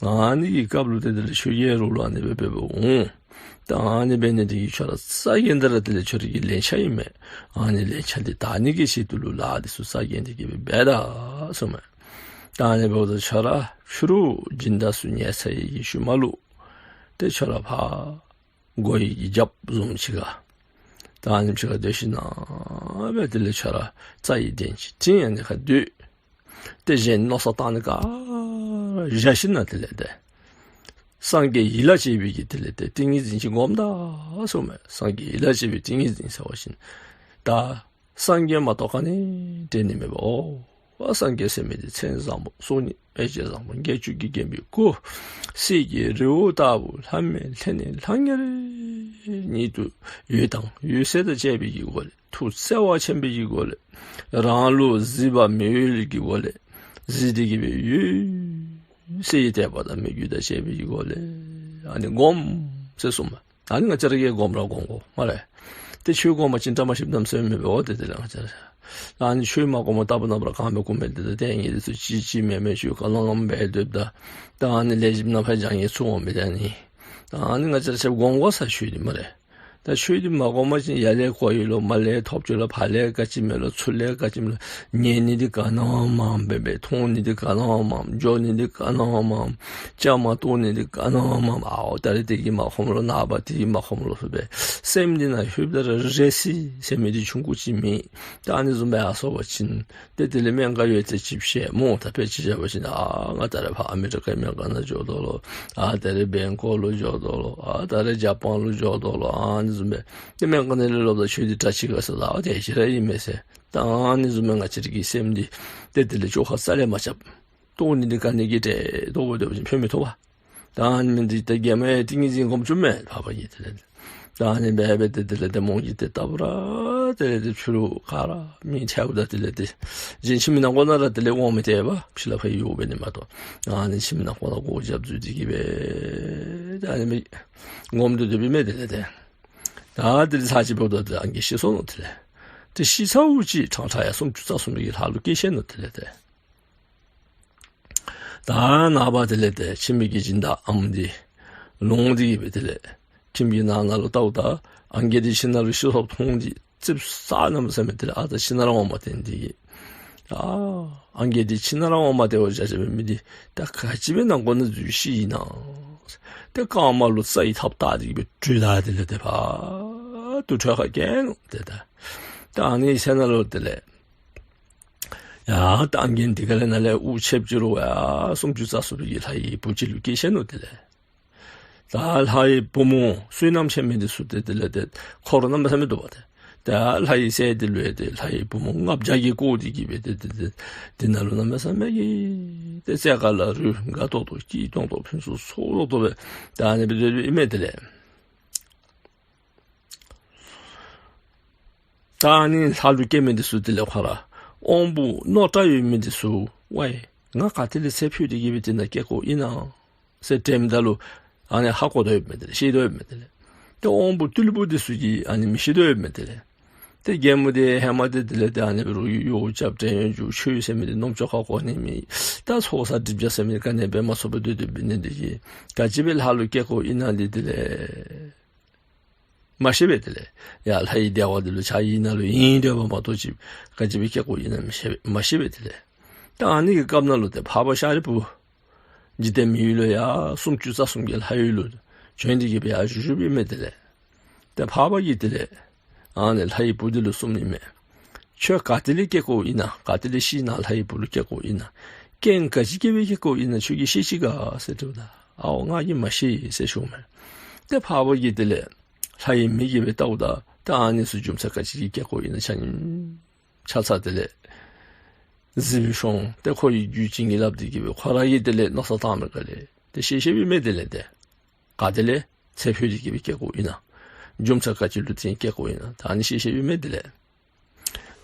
ཨ་ནི་གི་སྐབས་ལུ་ཏེ་དེ་ལས་ཁྱོད་ཡང་རོགས་ལུ་ཨ་ནི་སྦེ་འབདཝ་འོང་། ད་ཨ་ནི་འབད་ནི་འདི་གིས་ཁྱོད་ར་རྩ་འགེངས་ད་ར་དེ་ལས་ཁྱོད་ར་གི་ལན་ཆགས་ཨིན་མས། ཨ་ནི་ལན་ཆགས་འདི་དག་ནི་གི་ཆེད་དུ་ལུ་ལཱ་འདི་ཚུ་རྩ་འགེངས་ཏེ་གིས་སྦེ་འབད་ད་གསུངམ་མས། ད་ཨ་ནི་འབདཝ་ད་ཁྱོད་ར་ཕྱི་རུ་སྦྱིན་བདག་ཚུ་ཉལ་ཚར་བའི་གི་ཤུལ་མ་ལུ་ཏེ་ཁྱོད་ར་ཕར་སྒོ་ཡི་གི་རྒྱབ་བཟུམ་ཅིག་ཁར་ད་ཨ་ནེམ་ཅིག་ཁར་སྡོད་ཞིན་ན་སྦེ་དེ་ལས་ཁྱོད་ར་རྩྭ་ཡི་གདན་ཅིག་བཏིང་ཨ་ནི་ཁར་སྡོད། ཏེ་གཞན་མནོ་བསམ་བཏང་ནི་ག་ར་བཞག་ཞིན་ན་དེ་ལས་ཏེ་སངས་རྒྱས་ཡིད་ལ་བྱེད་པའི་གི་དེ་ལས་ཏེ་ཏིང་ངེ་འཛིན་ཅིག་སྒོམ་ད་གསུངམ་མས། སངས་རྒྱས་ཡིད་ལ་བྱེད་པའི་ཏིང་ངེ་འཛིན་ཟེར་བ་ཅིན་ད་སངས་རྒྱས་མ་གཏོགས་ག་ནི་དྲན་ནི་མེད་པའོ། སངས་རྒྱས་ཟེར་མི་འདི་མཚན་བཟང་པོ་སོ་གཉིས་དཔེ་བྱད་བཟང་པོ་བརྒྱད་ཅུ་གིས་བརྒྱན་པའི་སྐུ། གསེར་གྱི་རི་བོ་ལྟ་བུ་ལྷམ་མེ་ལྷན་ནེ་ལྷང་ངེར་ཉིད་དུ་འོད་དང་འོད་ཟེར་དང་བཅས་པའི་གི་སྒོ་ལས་ཐུགས་བརྩེ་བ་ཆེན་པོའི་གི་སྒོ་ལས་རང་ལུ་གཟིགས་པ་མེད་པའི་གི་སྒོ་ལས་གཟིགས་ཏེ་གིས་སྦེ་འོད་གསལ་གྱི་དད་པ་དང་མོས་གུས་དང་བཅས་པའི་གི་སྒོ་ལས་ཨ་ནི་སྒོམ་ཟེར་གསུངམ་མས། ཨ་ནི་ང་བཅས་ར་གིས་སྒོམ་ར་སྒོམ་དགོ་སྨ་རེ། ཏེ་ཆོས་སྒོམ་པ་ཅིན་བཀྲ་མ་ཤིསཔ་གནམ་མེད་ས་མེད་འབདཝ་འོང་། ཏེ་དེ་ལས་ང་བཅས་ར་ཨ་ནི་ཆོས་མ་སྒོམ་པར་ལྟ་བུ་ནངས་པ་ར་གང་འབད་ཀུ་འབད་དེ་ད་ལྟས་ངན་འདི་ཚུ་ཅིག་ཅིག་མེན་མེན་ཅིག་ག་ལོང་ངམ་འབད་སྡོདཔ་ད་ད་ཨ་ནི་ལས་ཅིག་ནང་ཕར་བྱང་ཉེས་ཚུ་འོང་མི་ད་ནི། ད་ཨ་ནི་ང་བཅས་ར་ཆོས་སྒོམ་དགོ་ས་ཆོས་འདི་སྨ་རེ། ད་ཆོས་འདི་མ་སྒོམ་པ་ཅིན་ཡར་ལས་གོ་ཡི་ལོ་མར་ལས་ཐོབ་ཅི་ལོ་ཕར་ལས་ག་ཅི་མེད་ལོ་ཚུར་ལས་ག་ཅི་མེད་ལོ། ཉལ་ནི་འདི་ག་ནི་ཡང་མངམ་འབད་འབད། མཐོང་ནི་འདི་ག་ནི་ཡང་མངམ། འགྱོ་ནི་འདི་ག་ནི་ཡང་མངམ། བཅའ་མར་གཏོགས་ནི་འདི་ག་ནི་ཡང་མངམ། ཨའོ་ད་རིས་འདི་གིས་མ་ཁོམ་ལོ་ནངས་པ་འདི་གིས་མ་ཁོམ་ལོ་ཟེར་སྦེ་སེམས་འདི་ནང་ལྷོདཔ་ད་ར་རེ་སི་ཟེར་མི་འདི་ཆུང་ཀུ་ཅིག་མེད། ད་ཨ་ནི་བཟུམ་སྦེ་ཡར་སོང་པ་ཅིན་ཏེ་དེ་ལས་སྨན་ཁང་ཡོད་ཚད་ཅིག་བཤད་སྨོ། ད་དཔེ་ཅིག་བཞག་པ་ཅིན་ཨ་ང་ད་རིས་ཕར་ཨ་མི་རི་ཀའི་སྨན་ཁང་ནང་འགྱོ་དོ་ལོ། ཨ་ད་རིས་བེང་ཀོག་ལུ་འགྱོ་དོ་ལོ། ཨ་ད་རིས་ཇ་པཱན་ལུ་འགྱོ་དོ་ལོ། ཨ་ནི་བཟུམ་སྦེ་ཏེ་སྨན་ཁང་ནང་ལས་ལོག་ད་ཆོས་འདི་དྲག་ཅི་ག་ཟེར་ད་ཨ་དེ་ཅིག་ར་ཨིན་མས་ཟེར། ད་ཨ་ནི་བཟུམ་སྦེ་ང་བཅས་ར་གི་སེམས་འདི་ཏེ་དེ་ལས་བཅོ་ཁ་རྩ་ལས་མ་རྐྱབ། གཏོགས་ནི་འདི་ག་ནི་གིས་ཏེ་གཏོགས་སྦེ་སྡོད་པ་ཅིན་ཕན་མི་ཐོགས་པས། ད་ཨ་ནི་མི་འདི་ད་རྒྱལ་མོ་ཡང་ཏིང་ངེ་འཛིན་སྒོམ་བཅུག་མས་འཕགས་པ་གིས་དེ་ལས། ད་ཨ་ནི་སྦེ་སྦེ་ཏེ་དེ་ལས་ཏེ་མོ་གིས་ཏེ་ལྟ་བུ་ར་དེ་ལས་ཏེ་ཕྱི་རུ་ག་ར་མི་ཐལཝ་ད་དེ་ལས་ཏེ་གཞན་ཁྱིམ་ནང་འཁོད་ནང་ར་དེ་ལས་འོང་མི་སྟེར་བས། ཕྱི་ལས་ཕར་ཡོད་པའི་ནི་མ་གཏོགས། ཨ་ནི་ཁྱིམ་ནང་འཁོད་ནང་སྒོ་རྒྱབ་འཛུལ་ཏེ་གིས་སྦེ་ད་ཨ་ནི་མི་སྒོམ་སྡོད་སྡོདཔ་ཨིན་མས། དེ་ལས་ཏེ་ད་དེ་ལས་ཚར་ཅིག་འབདཝ་ད་ཏེ་ཨང་རྒས་ཤི་སོང་ནུག། དེ་ལས་ཏེ་ཤི་ཚརཝ་ཅིག་ཕྲང་ཕྲང་ཡང་སུམ་ཅུ་རྩ་གསུམ་གྱི་ལྷ་ལུ་སྐྱེས་ཤི་ནུག། དེ་ལས་ཏེ་ད་ནངས་པ་དེ་ལས་ཏེ་ཁྱིམ་གྱི་སྦྱིན་བདག་ཨམ་འདི་ལོང་སྟེ་གིས་སྦེ་དེ་ལས་ཁྱིམ་གྱི་ནང་ན་ལུ་ལྟཝ་ད་ཨང་རྒས་འདི་ཁྱིམ་ནང་ལུ་ཤི་སོངམ་མཐོང་སྟེ་ཙིགཔ་ཟ་གནམ་མེད་ས་མེད་དེ་ལས་ཨ་ད་ཁྱིམ་ནང་ར་འོང་མ་སྟེར་ནི་འདི་གིས། ཨ་ཨང་རྒས་འདི་ཁྱིམ་ནང་ར་འོང་མ་སྟེར་བར་བཞག་བཞགཔ་མི་འདི་ད་ག་ཅི་སྦེ་ནང་འཁོད་ནང་འཛུལ་ཤི་ཡི་ན། ཏེ་རྐངམ་ལུ་རྩྭ་ཡི་ཐགཔ་བཏགས་ཏེ་གིས་སྦེ་བྲོས་ད་དེ་ལས་ཏེ་ཕར་དུར་ཁྲོད་ཁར་བསྐྱལ་ནུག། ཏེ་ད་ད་ཨ་ནི་ཚེ་ན་ལུ་དེ་ལས་ཡང་ད་ཨང་རྒས་འདི་ག་ལས་ནཱ་ལས་དབུགས་ཆདཔ་ཅིག་རུང་ཡང་སུམ་ཅུ་རྩ་གསུམ་པའི་གི་ལྷ་ཡི་བུ་ཅིག་ལུ་སྐྱེས་ཤི་ནུག། དེ་ལས་ད་ལྷ་ཡི་བུ་མོ་བསོད་ནམས་ཆེ་མི་འདི་ཚུ་ཏེ་དེ་ལས་ཏེ་འཁོར་གནམ་མེད་ས་མེད་འདུག་པ། ཏེ་ ད་ལྷ་ཡི་སྲས་འདི་ལུ་ཡང་ཏེ་ལྷ་ཡི་བུམོ་ལྔ་བརྒྱ་གིས་བསྐོར་ཏེ་གི་སྦེ་ཏེ་ཏེ་ཏེ་དེ་ནང་ལུ་གནམ་མེད་ས་མེད་ཀྱི་ཏེ་རྩེད་དཀར་ལ་རུ་དགའ་ཏོག་ཏོ་སྐྱིད་ཏོང་ཏོ་ཕུན་སུམ་ཚོགས་ཏོག་ཏོ་སྦེ་ད་ཨ་ནི་སྦེ་སྡོད་ཨིན་མས། དེ་ལས་ད་ཨ་ནི་ལྷ་ལུ་སྐྱེས་མི་འདི་ཚུ་དེ་ལས་ཁོ་ར་དབང་པོ་རྣོ་དྲགས་ཡོད་མི་འདི་ཚུ་ཝའི་ང་ག་ཏེ་ལས་ཚེ་འཕོས་ཏེ་གི་སྦེ་དེ་ནང་སྐྱེ་དགོཔ་ཨིན་ན་ཟེར་དྲནམ་ད་ལུ་ཨ་ནི་ཧ་གོ་དོ་ཡོདཔ་མས། དེ་ལས་ཤེས་དོ་ཡོདཔ་མས། དེ་ལས་ཏེ་དབང་པོ་རྟུལ་པོ་འདི་ཚུ་གིས་ཨ་ནི་མི་ཤེས་དོ་ཡོདཔ་མས། དེ་ལས་ཏེ་རྒན་མོ་འདི་ཧེ་མ་འདི་དེ་ལས་ཏེ་ཨ་ནི་སྦེ་རོགས་ཀྱིས་གཡོག་རྐྱབ་བྲན་གཡོག་རྒྱུག་ཆོས་ཟེར་མི་འདི་རྣམ་ཅོ་ཁར་གོ་ནི་མེད། ད་ཚོགས་བསགས་སྒྲིབ་སྦྱང་ཟེར་མི་འདི་ག་ནི་འབད་མ་ཚུགས་པར་སྡོད་སྡོདཔ་ཨིན་ནི་འདི་གིས་ག་ཅི་སྦེ་ལྷ་ལུ་སྐྱེ་དགོཔ་ཨིན་ན་འདི་དེ་ལས་མ་ཤེས་པས། དེ་ལས་ཡར་ལྷ་ཡི་བདེ་བ་འདི་ལུ་ཕྱག་ཡིག་ནང་ལུ་ཨིན་སྡོད་པ་མ་གཏོགས་ཅིག་ག་ཅི་སྦེ་སྐྱེ་དགོཔ་ཨིན་ན་མི་ཤེས་པས། མ་ཤེས་པས། དེ་ལས་ད་ཨ་ནི་གི་སྐབས་ནང་ལུ་ཏེ་འཕགས་པ་ཤཱ་རིའི་བུ་འཇིག་རྟེན་མི་ཡུལ་ལུ་ཡར་སུམ་ཅུ་རྩ་གསུམ་གྱི་ལྷ་ཡུལ་ལུ་བྱོན་ཏེ་གི་སྦེ་ཡར་བཞུགས་བཞུགསཔ་ཨིན་མས། དེ་ལས་ཏེ་འཕགས་པ་གིས་དེ་ལས་ཨ་ནི་ལྷ་ཡི་བུ་འདི་ལུ་གསུངམ་ཨིན་མས། ཁྱོད་ག་ཏེ་ལས་སྐྱེ་དགོཔ་ཨིན་ན། ག་ཏེ་ལས་ཤི་ནཱ་ལྷ་ཡི་བུ་ལུ་སྐྱེ་དགོཔ་ཨིན་ན། རྐྱེན་ག་ཅི་གིས་སྦེ་སྐྱེ་དགོཔ་ཨིན་ན་ཁྱོད་ཀྱིས་ཤེས་ཅི་ག་ཟེར་དྲིཝ་ད་ཨའོ་ང་གིས་མ་ཤེས་ཟེར་ཞུཝ་མས། ཏེ་འཕགས་པ་གིས་དེ་ལས་ལྷ་ཡི་མིག་གིས་སྦེ་བལྟཝ་ད་ཏེ་ཨ་ནི་ཚུ་རྒྱུ་མཚན་ག་ཅི་གིས་སྐྱེ་དགོཔ་ཨིན་ན་ཆ་མཉམ་ཆ་ཚང་དེ་ལས་གཟིགས་སྦེ་ཤོང་། ཏེ་ཁོ་གི་རྒྱུད་བྱིན་གྱིས་བརླབས་ཏེ་གི་སྦེ་ཁོ་ར་གིས་དེ་ལས་མནོ་བསམ་བཏངམ་ག་ལས་ཏེ་ཤེས་ཤེསཔ་ཨིན་མས། དེ་ལས་ཏེ་ག་ཏེ་ལས་ཚེ་འཕོས་ཏེ་གི་སྦེ་སྐྱེ་དགོཔ་ཨིན་ན། རྒྱུ་མཚན་ག་ཅི་ལུ་བརྟེན་སྐྱེ་དགོཔ་ཨིན་ན་ད་ཨ་ནི་ཤེས་ཤེསཔ་ཨིན་མས། དེ་ལས་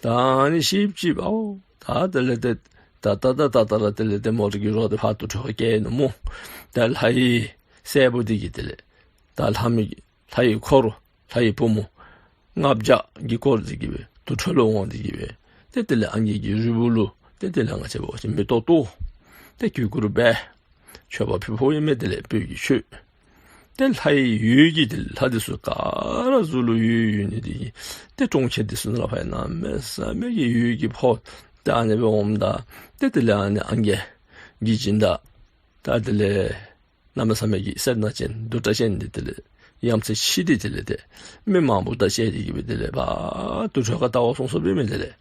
ད་ཨ་ནི་ཤེསཔ་ཅིག་ཨའོ་ད་དེ་ལས་ཏེ་ད་ད་ད་ད་ད་ར་དེ་ལས་ཏེ་མོ་རའི་གི་རོ་འདི་ཕར་དུར་ཁྲོད་ཁར་བསྐྱལ་ནུག་སྨོ། ད་ལྷ་ཡི་སྲས་པོ་འདི་གིས་དེ་ལས་ད་ལྷ་མི་ལྷ་ཡི་འཁོར་ལྷ་ཡི་བུམོ་ལྔ་བརྒྱ་གིས་བསྐོར་ཏེ་གི་སྦེ་དུར་ཁྲོད་ལུ་འོང་སྟེ་གི་སྦེ་ཏེ་དེ་ལས་ཨང་རྒས་ཀྱི་རུས་བུ་ལུ་ཏེ་དེ་ལས་ང་བཅས་འབད་བ་ཅིན་མེ་ཏོག་གཏོར། ཏེ་གུས་བཀུར་འབད། མཆོད་པ་ཕུལ་ཕུལཝ་ཨིན་མས། དེ་ལས་སྤོས་ཀྱིས་མཆོད། ཏེ་ལྷ་ཡི་འོད་ཀྱིས་དེ་ལས་ལྷ་འདི་ཚུ་ག་ར་གཟུགས་ལུ་འོད་ཡོད་ནི་འདི་གིས་ཏེ་གྲོང་ཁྱེར་འདི་ཚུ་ནང་ལུ་ཕར་གནམ་མེད་ས་མེད་ཀྱི་འོད་ཀྱིས་ཕོག། ཏེ་ཨ་ནི་སྦེ་འོངམ་ད་ཏེ་དེ་ལས་ཨ་ནི་ཨང་རྒས་ཀྱི་སྦྱིན་བདག་ད་དེ་ལས་གནམ་མེད་ས་མེད་ཀྱི་སེར་སྣ་ཅན་དུག་སྒྲ་ཅན་འདི་དེ་ལས་ཡ་མཚན་ཆེ་སྟེ་དེ་ལས་ཏེ་མི་མང་པོ་དང་བཅས་ཏེ་གི་སྦེ་དེ་ལས་ཕར་དུར་ཁྲོད་ཁར་བལྟ་བར་སོང་སོངམ་ཨིན་མས། དེ་ལས་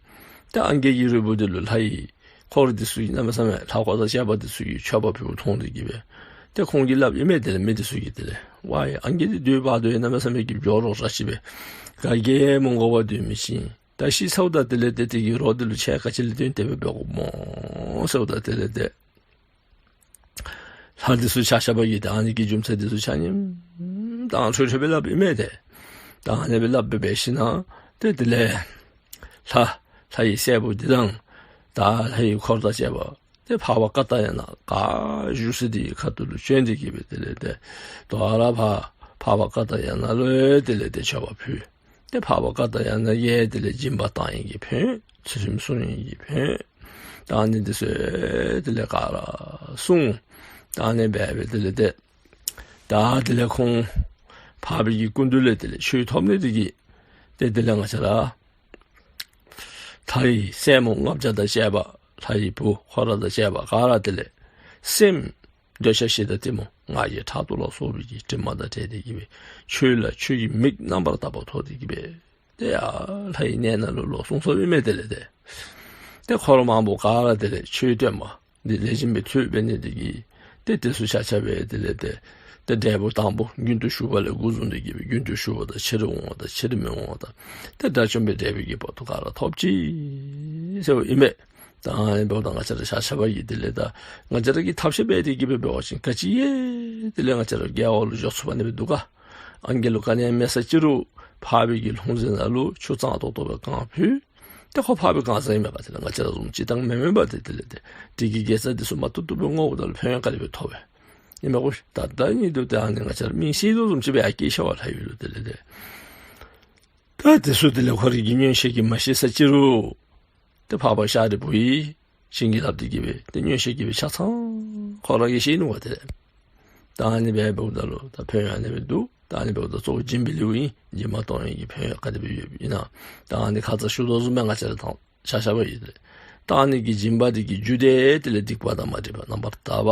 ཏེ་ཨང་རྒས་ཀྱི་རུས་བུ་འདི་ལུ་ལྷ་ཡི་འཁོར་འདི་ཚུ་གིས་གནམ་མེད་ས་མེད་ལྷ་འཁོར་དང་བཅས་པ་འདི་ཚུ་གིས་མཆོད་པ་ཕུལཝ་མཐོང་སྟེ་གི་སྦེ་ཏེ་ཁོང་གིས་སླབ་ཨིན་མས། དེ་ལས་མི་འདི་ཚུ་གིས་དེ་ལས་ཝའི་ཨང་རྒས་འདི་དུས་བར་དུ་ཡང་གནམ་མེད་ས་མེད་ཀྱི་མགྱོགས་རོགས་ར་ཅིག་སྦེ་ག་གིས་མི་དགོ་པར་སྡོད་མི་ཅིག་ཨིན། ད་ཤི་ཚརཝ་ད་དེ་ལས་ཏེ་དེ་གི་རོ་འདི་ལུ་ཁྱེད་ག་ཅི་ལས་བརྟེན་ཏེ་སྦེ་འབད་དགོཔ་སྨོ་ཟེརཝ་ད་དེ་ལས་ཏེ་ལྷ་འདི་ཚུ་ཆ་ཁྱབ་ཀྱིས་ད་ཨ་ནི་གི་རྒྱུ་མཚན་འདི་ཚུ་ཆ་མཉམ་དྭངས་འཕྲོས་འཕྲོས་སྦེ་སླབ་ཨིན་མས། ཏེ་ད་ཨ་ནི་སྦེ་སླབ་སྦེ་འབད་ཞིན་ན་ཏེ་དེ་ལས་ལྷ་ལྷ་ཡི་སྲས་པོ་འདི་དང་ད་ལྷ་ཡི་འཁོར་དང་བཅས་པ་ཏེ་འཕགས་པ་ཀ་ཏ་ཡ་ན་ག་བཞུགས་ས་འདི་གི་ཁ་ཐུག་ལུ་བྱོན་ཏེ་གི་སྦེ་དེ་ལས་ཏེ་དོ་རུང་ཕར་འཕགས་པ་ཀ་ཏ་ཡ་ན་ལུ་དེ་ལས་ཏེ་མཆོད་པ་ཕུལ། ཏེ་འཕགས་པ་ཀ་ཏ་ཡ་ན་གིས་དེ་ལས་སྦྱིན་པ་བཏང་ནི་གི་ཕན་ཡོན་ཚུལ་ཁྲིམས་སྲུང་ནི་གི་ཕན་ཡོན་ད་ཨ་ནི་འདི་ཚུ་དེ་ལས་ག་ར་གསུངས། ད་ཨ་ནི་སྦེ་སྦེ་དེ་ལས་ཏེ་ད་དེ་ལས་ཁོང་འཕགས་པའི་གི་སྐུ་མདུན་ལས་དེ་ལས་ཆོས་ཐོབ་ནི་འདི་གིས་ཏེ་དེ་ལས་ང་བཅས་ར་ལྷ་ཡི་སྲས་མོ་ལྔ་བརྒྱ་དང་བཅས་པ་ལྷ་ཡི་བུ་འཁོར་དང་བཅས་པ་ག་ར་དེ་ལས་སེམས་འདོད་ཆགས་ཞེ་སྡང་གཏི་མུག་ང་རྒྱལ་ཕྲག་དོག་ལ་སོགས་པའི་གི་དྲི་མ་དང་བྲལ་ཏེ་གི་སྦེ་ཆོས་ལ་ཆོས་ཀྱི་མིག་རྣམ་པར་དག་པ་ཐོབ་སྟེ་གི་སྦེ་ཏེ་ཡར་ལྷ་ཡི་གནས་ནང་ལུ་ལོག་སོང་སོངམ་ཨིན་མས། དེ་ལས་ཏེ་ཏེ་འཁོར་མང་པོ་ག་ར་དེ་ལས་ཆོས་སྟོན་པ་འདི་ལེགས་ཤོམ་སྦེ་ཐོས་འབད་ནི་འདི་གིས་ཏེ་དེ་ཚུ་ཆ་ཁྱབ་སྦེ་དེ་ལས་ཏེ་ཏེ་འབྲས་བུ་དང་པོ་རྒྱུན་དུ་ཞུགས་པ་ལས་འགོ་བཟུང་སྟེ་གི་སྦེ་རྒྱུན་དུ་ཞུགས་པ་དང་ཕྱིར་འོང་བ་དང་ཕྱིར་མི་འོང་བ་དང་ཏེ་དགྲ་བཅོམ་པའི་འབྲས་བུ་གི་བར་དུ་ག་ར་ཐོབ་ཅི་ཟེརཝ་ཨིན་མས། ད་ཨ་ནི་འབདཝ་ད་ང་བཅས་ར་ཆ་ཁྱབ་ཀྱིས་དེ་ལས་ད་ང་བཅས་ར་གིས་ཐབས་ཤེས་འབད་དེ་གི་སྦེ་འབད་བ་ཅིན་ག་ཅི་ཡང་དེ་ལས་ང་བཅས་ར་དགེ་བ་ལུ་འགྱོ་ཚུགས་པ་ནི་སྦེ་འདུག་ག། ཨང་རྒས་ལུ་ག་ནི་ཡང་མེད་ས་ཅི་རུང་འཕགས་པའི་གི་ལྷུང་བཟེད་ནང་ལུ་ཆུ་གཙང་ཏོག་ཏོ་སྦེ་བཀང་ཕུལ། ཏེ་ཁོ་འཕགས་པའི་གང་ཟག་ཨིན་མས་པ། དེ་ལས་ང་བཅས་ར་བཟུམ་སྤྱིར་བཏང་མེན་མེན་པ། ཏེ་དེ་ལས་ཏེ་དེ་གི་དགེ་རྩ་འདི་ཚུ་མ་ཐུབ་ཐུབ་སྦེ་བསྔོཝ་ད་ལུ་ཕན་ཡོན་ག་དེ་སྦེ་ཐོབ་པས། ཨིན་མས་གོ། ད་ད་ཨ་ནི་འདི་ཏེ་ཨ་ནི་ང་བཅས་ར་མིང་ཤེས་དོ་བཟུམ་ཅིག་སྦེ་ཡར་སྐྱེས་ཤར་བ་ལྷ་ཡུལ་ལུ་དེ་ལས་ཏེ། ད་དེ་ཚུ་དེ་ལས་ཁོ་རའི་གི་མངོན་ཤེས་ཀྱིས་མ་ཤེས་ས་ཅི་རུང་ཏེ་འཕགས་པ་ཤཱ་རིའི་བུ་གིས་བྱིན་གྱིས་བརླབས་ཏེ་གི་སྦེ་ཏེ་མངོན་ཤེས་ཀྱིས་སྦེ་ཆ་ཚང་ཁོ་ར་གིས་ཤེས་ནུག་པ། དེ་ལས་ད་ཨ་ནི་སྦེ་འབདཝ་ད་ལུ་ད་ཕན་ཡོན་ཨ་ནི་སྦེ་འདུག། ད་ཨ་ནི་འབདཝ་ད་གཙོ་བོ་སྦྱིན་པའི་ལེའུ་ཨིན། སྦྱིན་པ་གཏོང་ནི་གི་ཕན་ཡོན་ག་དེ་སྦེ་ཡོདཔ་ཨིན་ན་ད་ཨ་ནི་ཁ་ཙ་ཞུ་དོ་བཟུམ་སྦེ་ང་བཅས་ར་ད་ཆ་ཁྱབ་ཀྱིས་ད་ཨ་ནི་གི་སྦྱིན་པ་འདི་གི་རྒྱུ་འདི་དེ་ལས་སྡིག་པ་དང་མ་འདྲེས་པ་རྣམ་པར་དག་པ།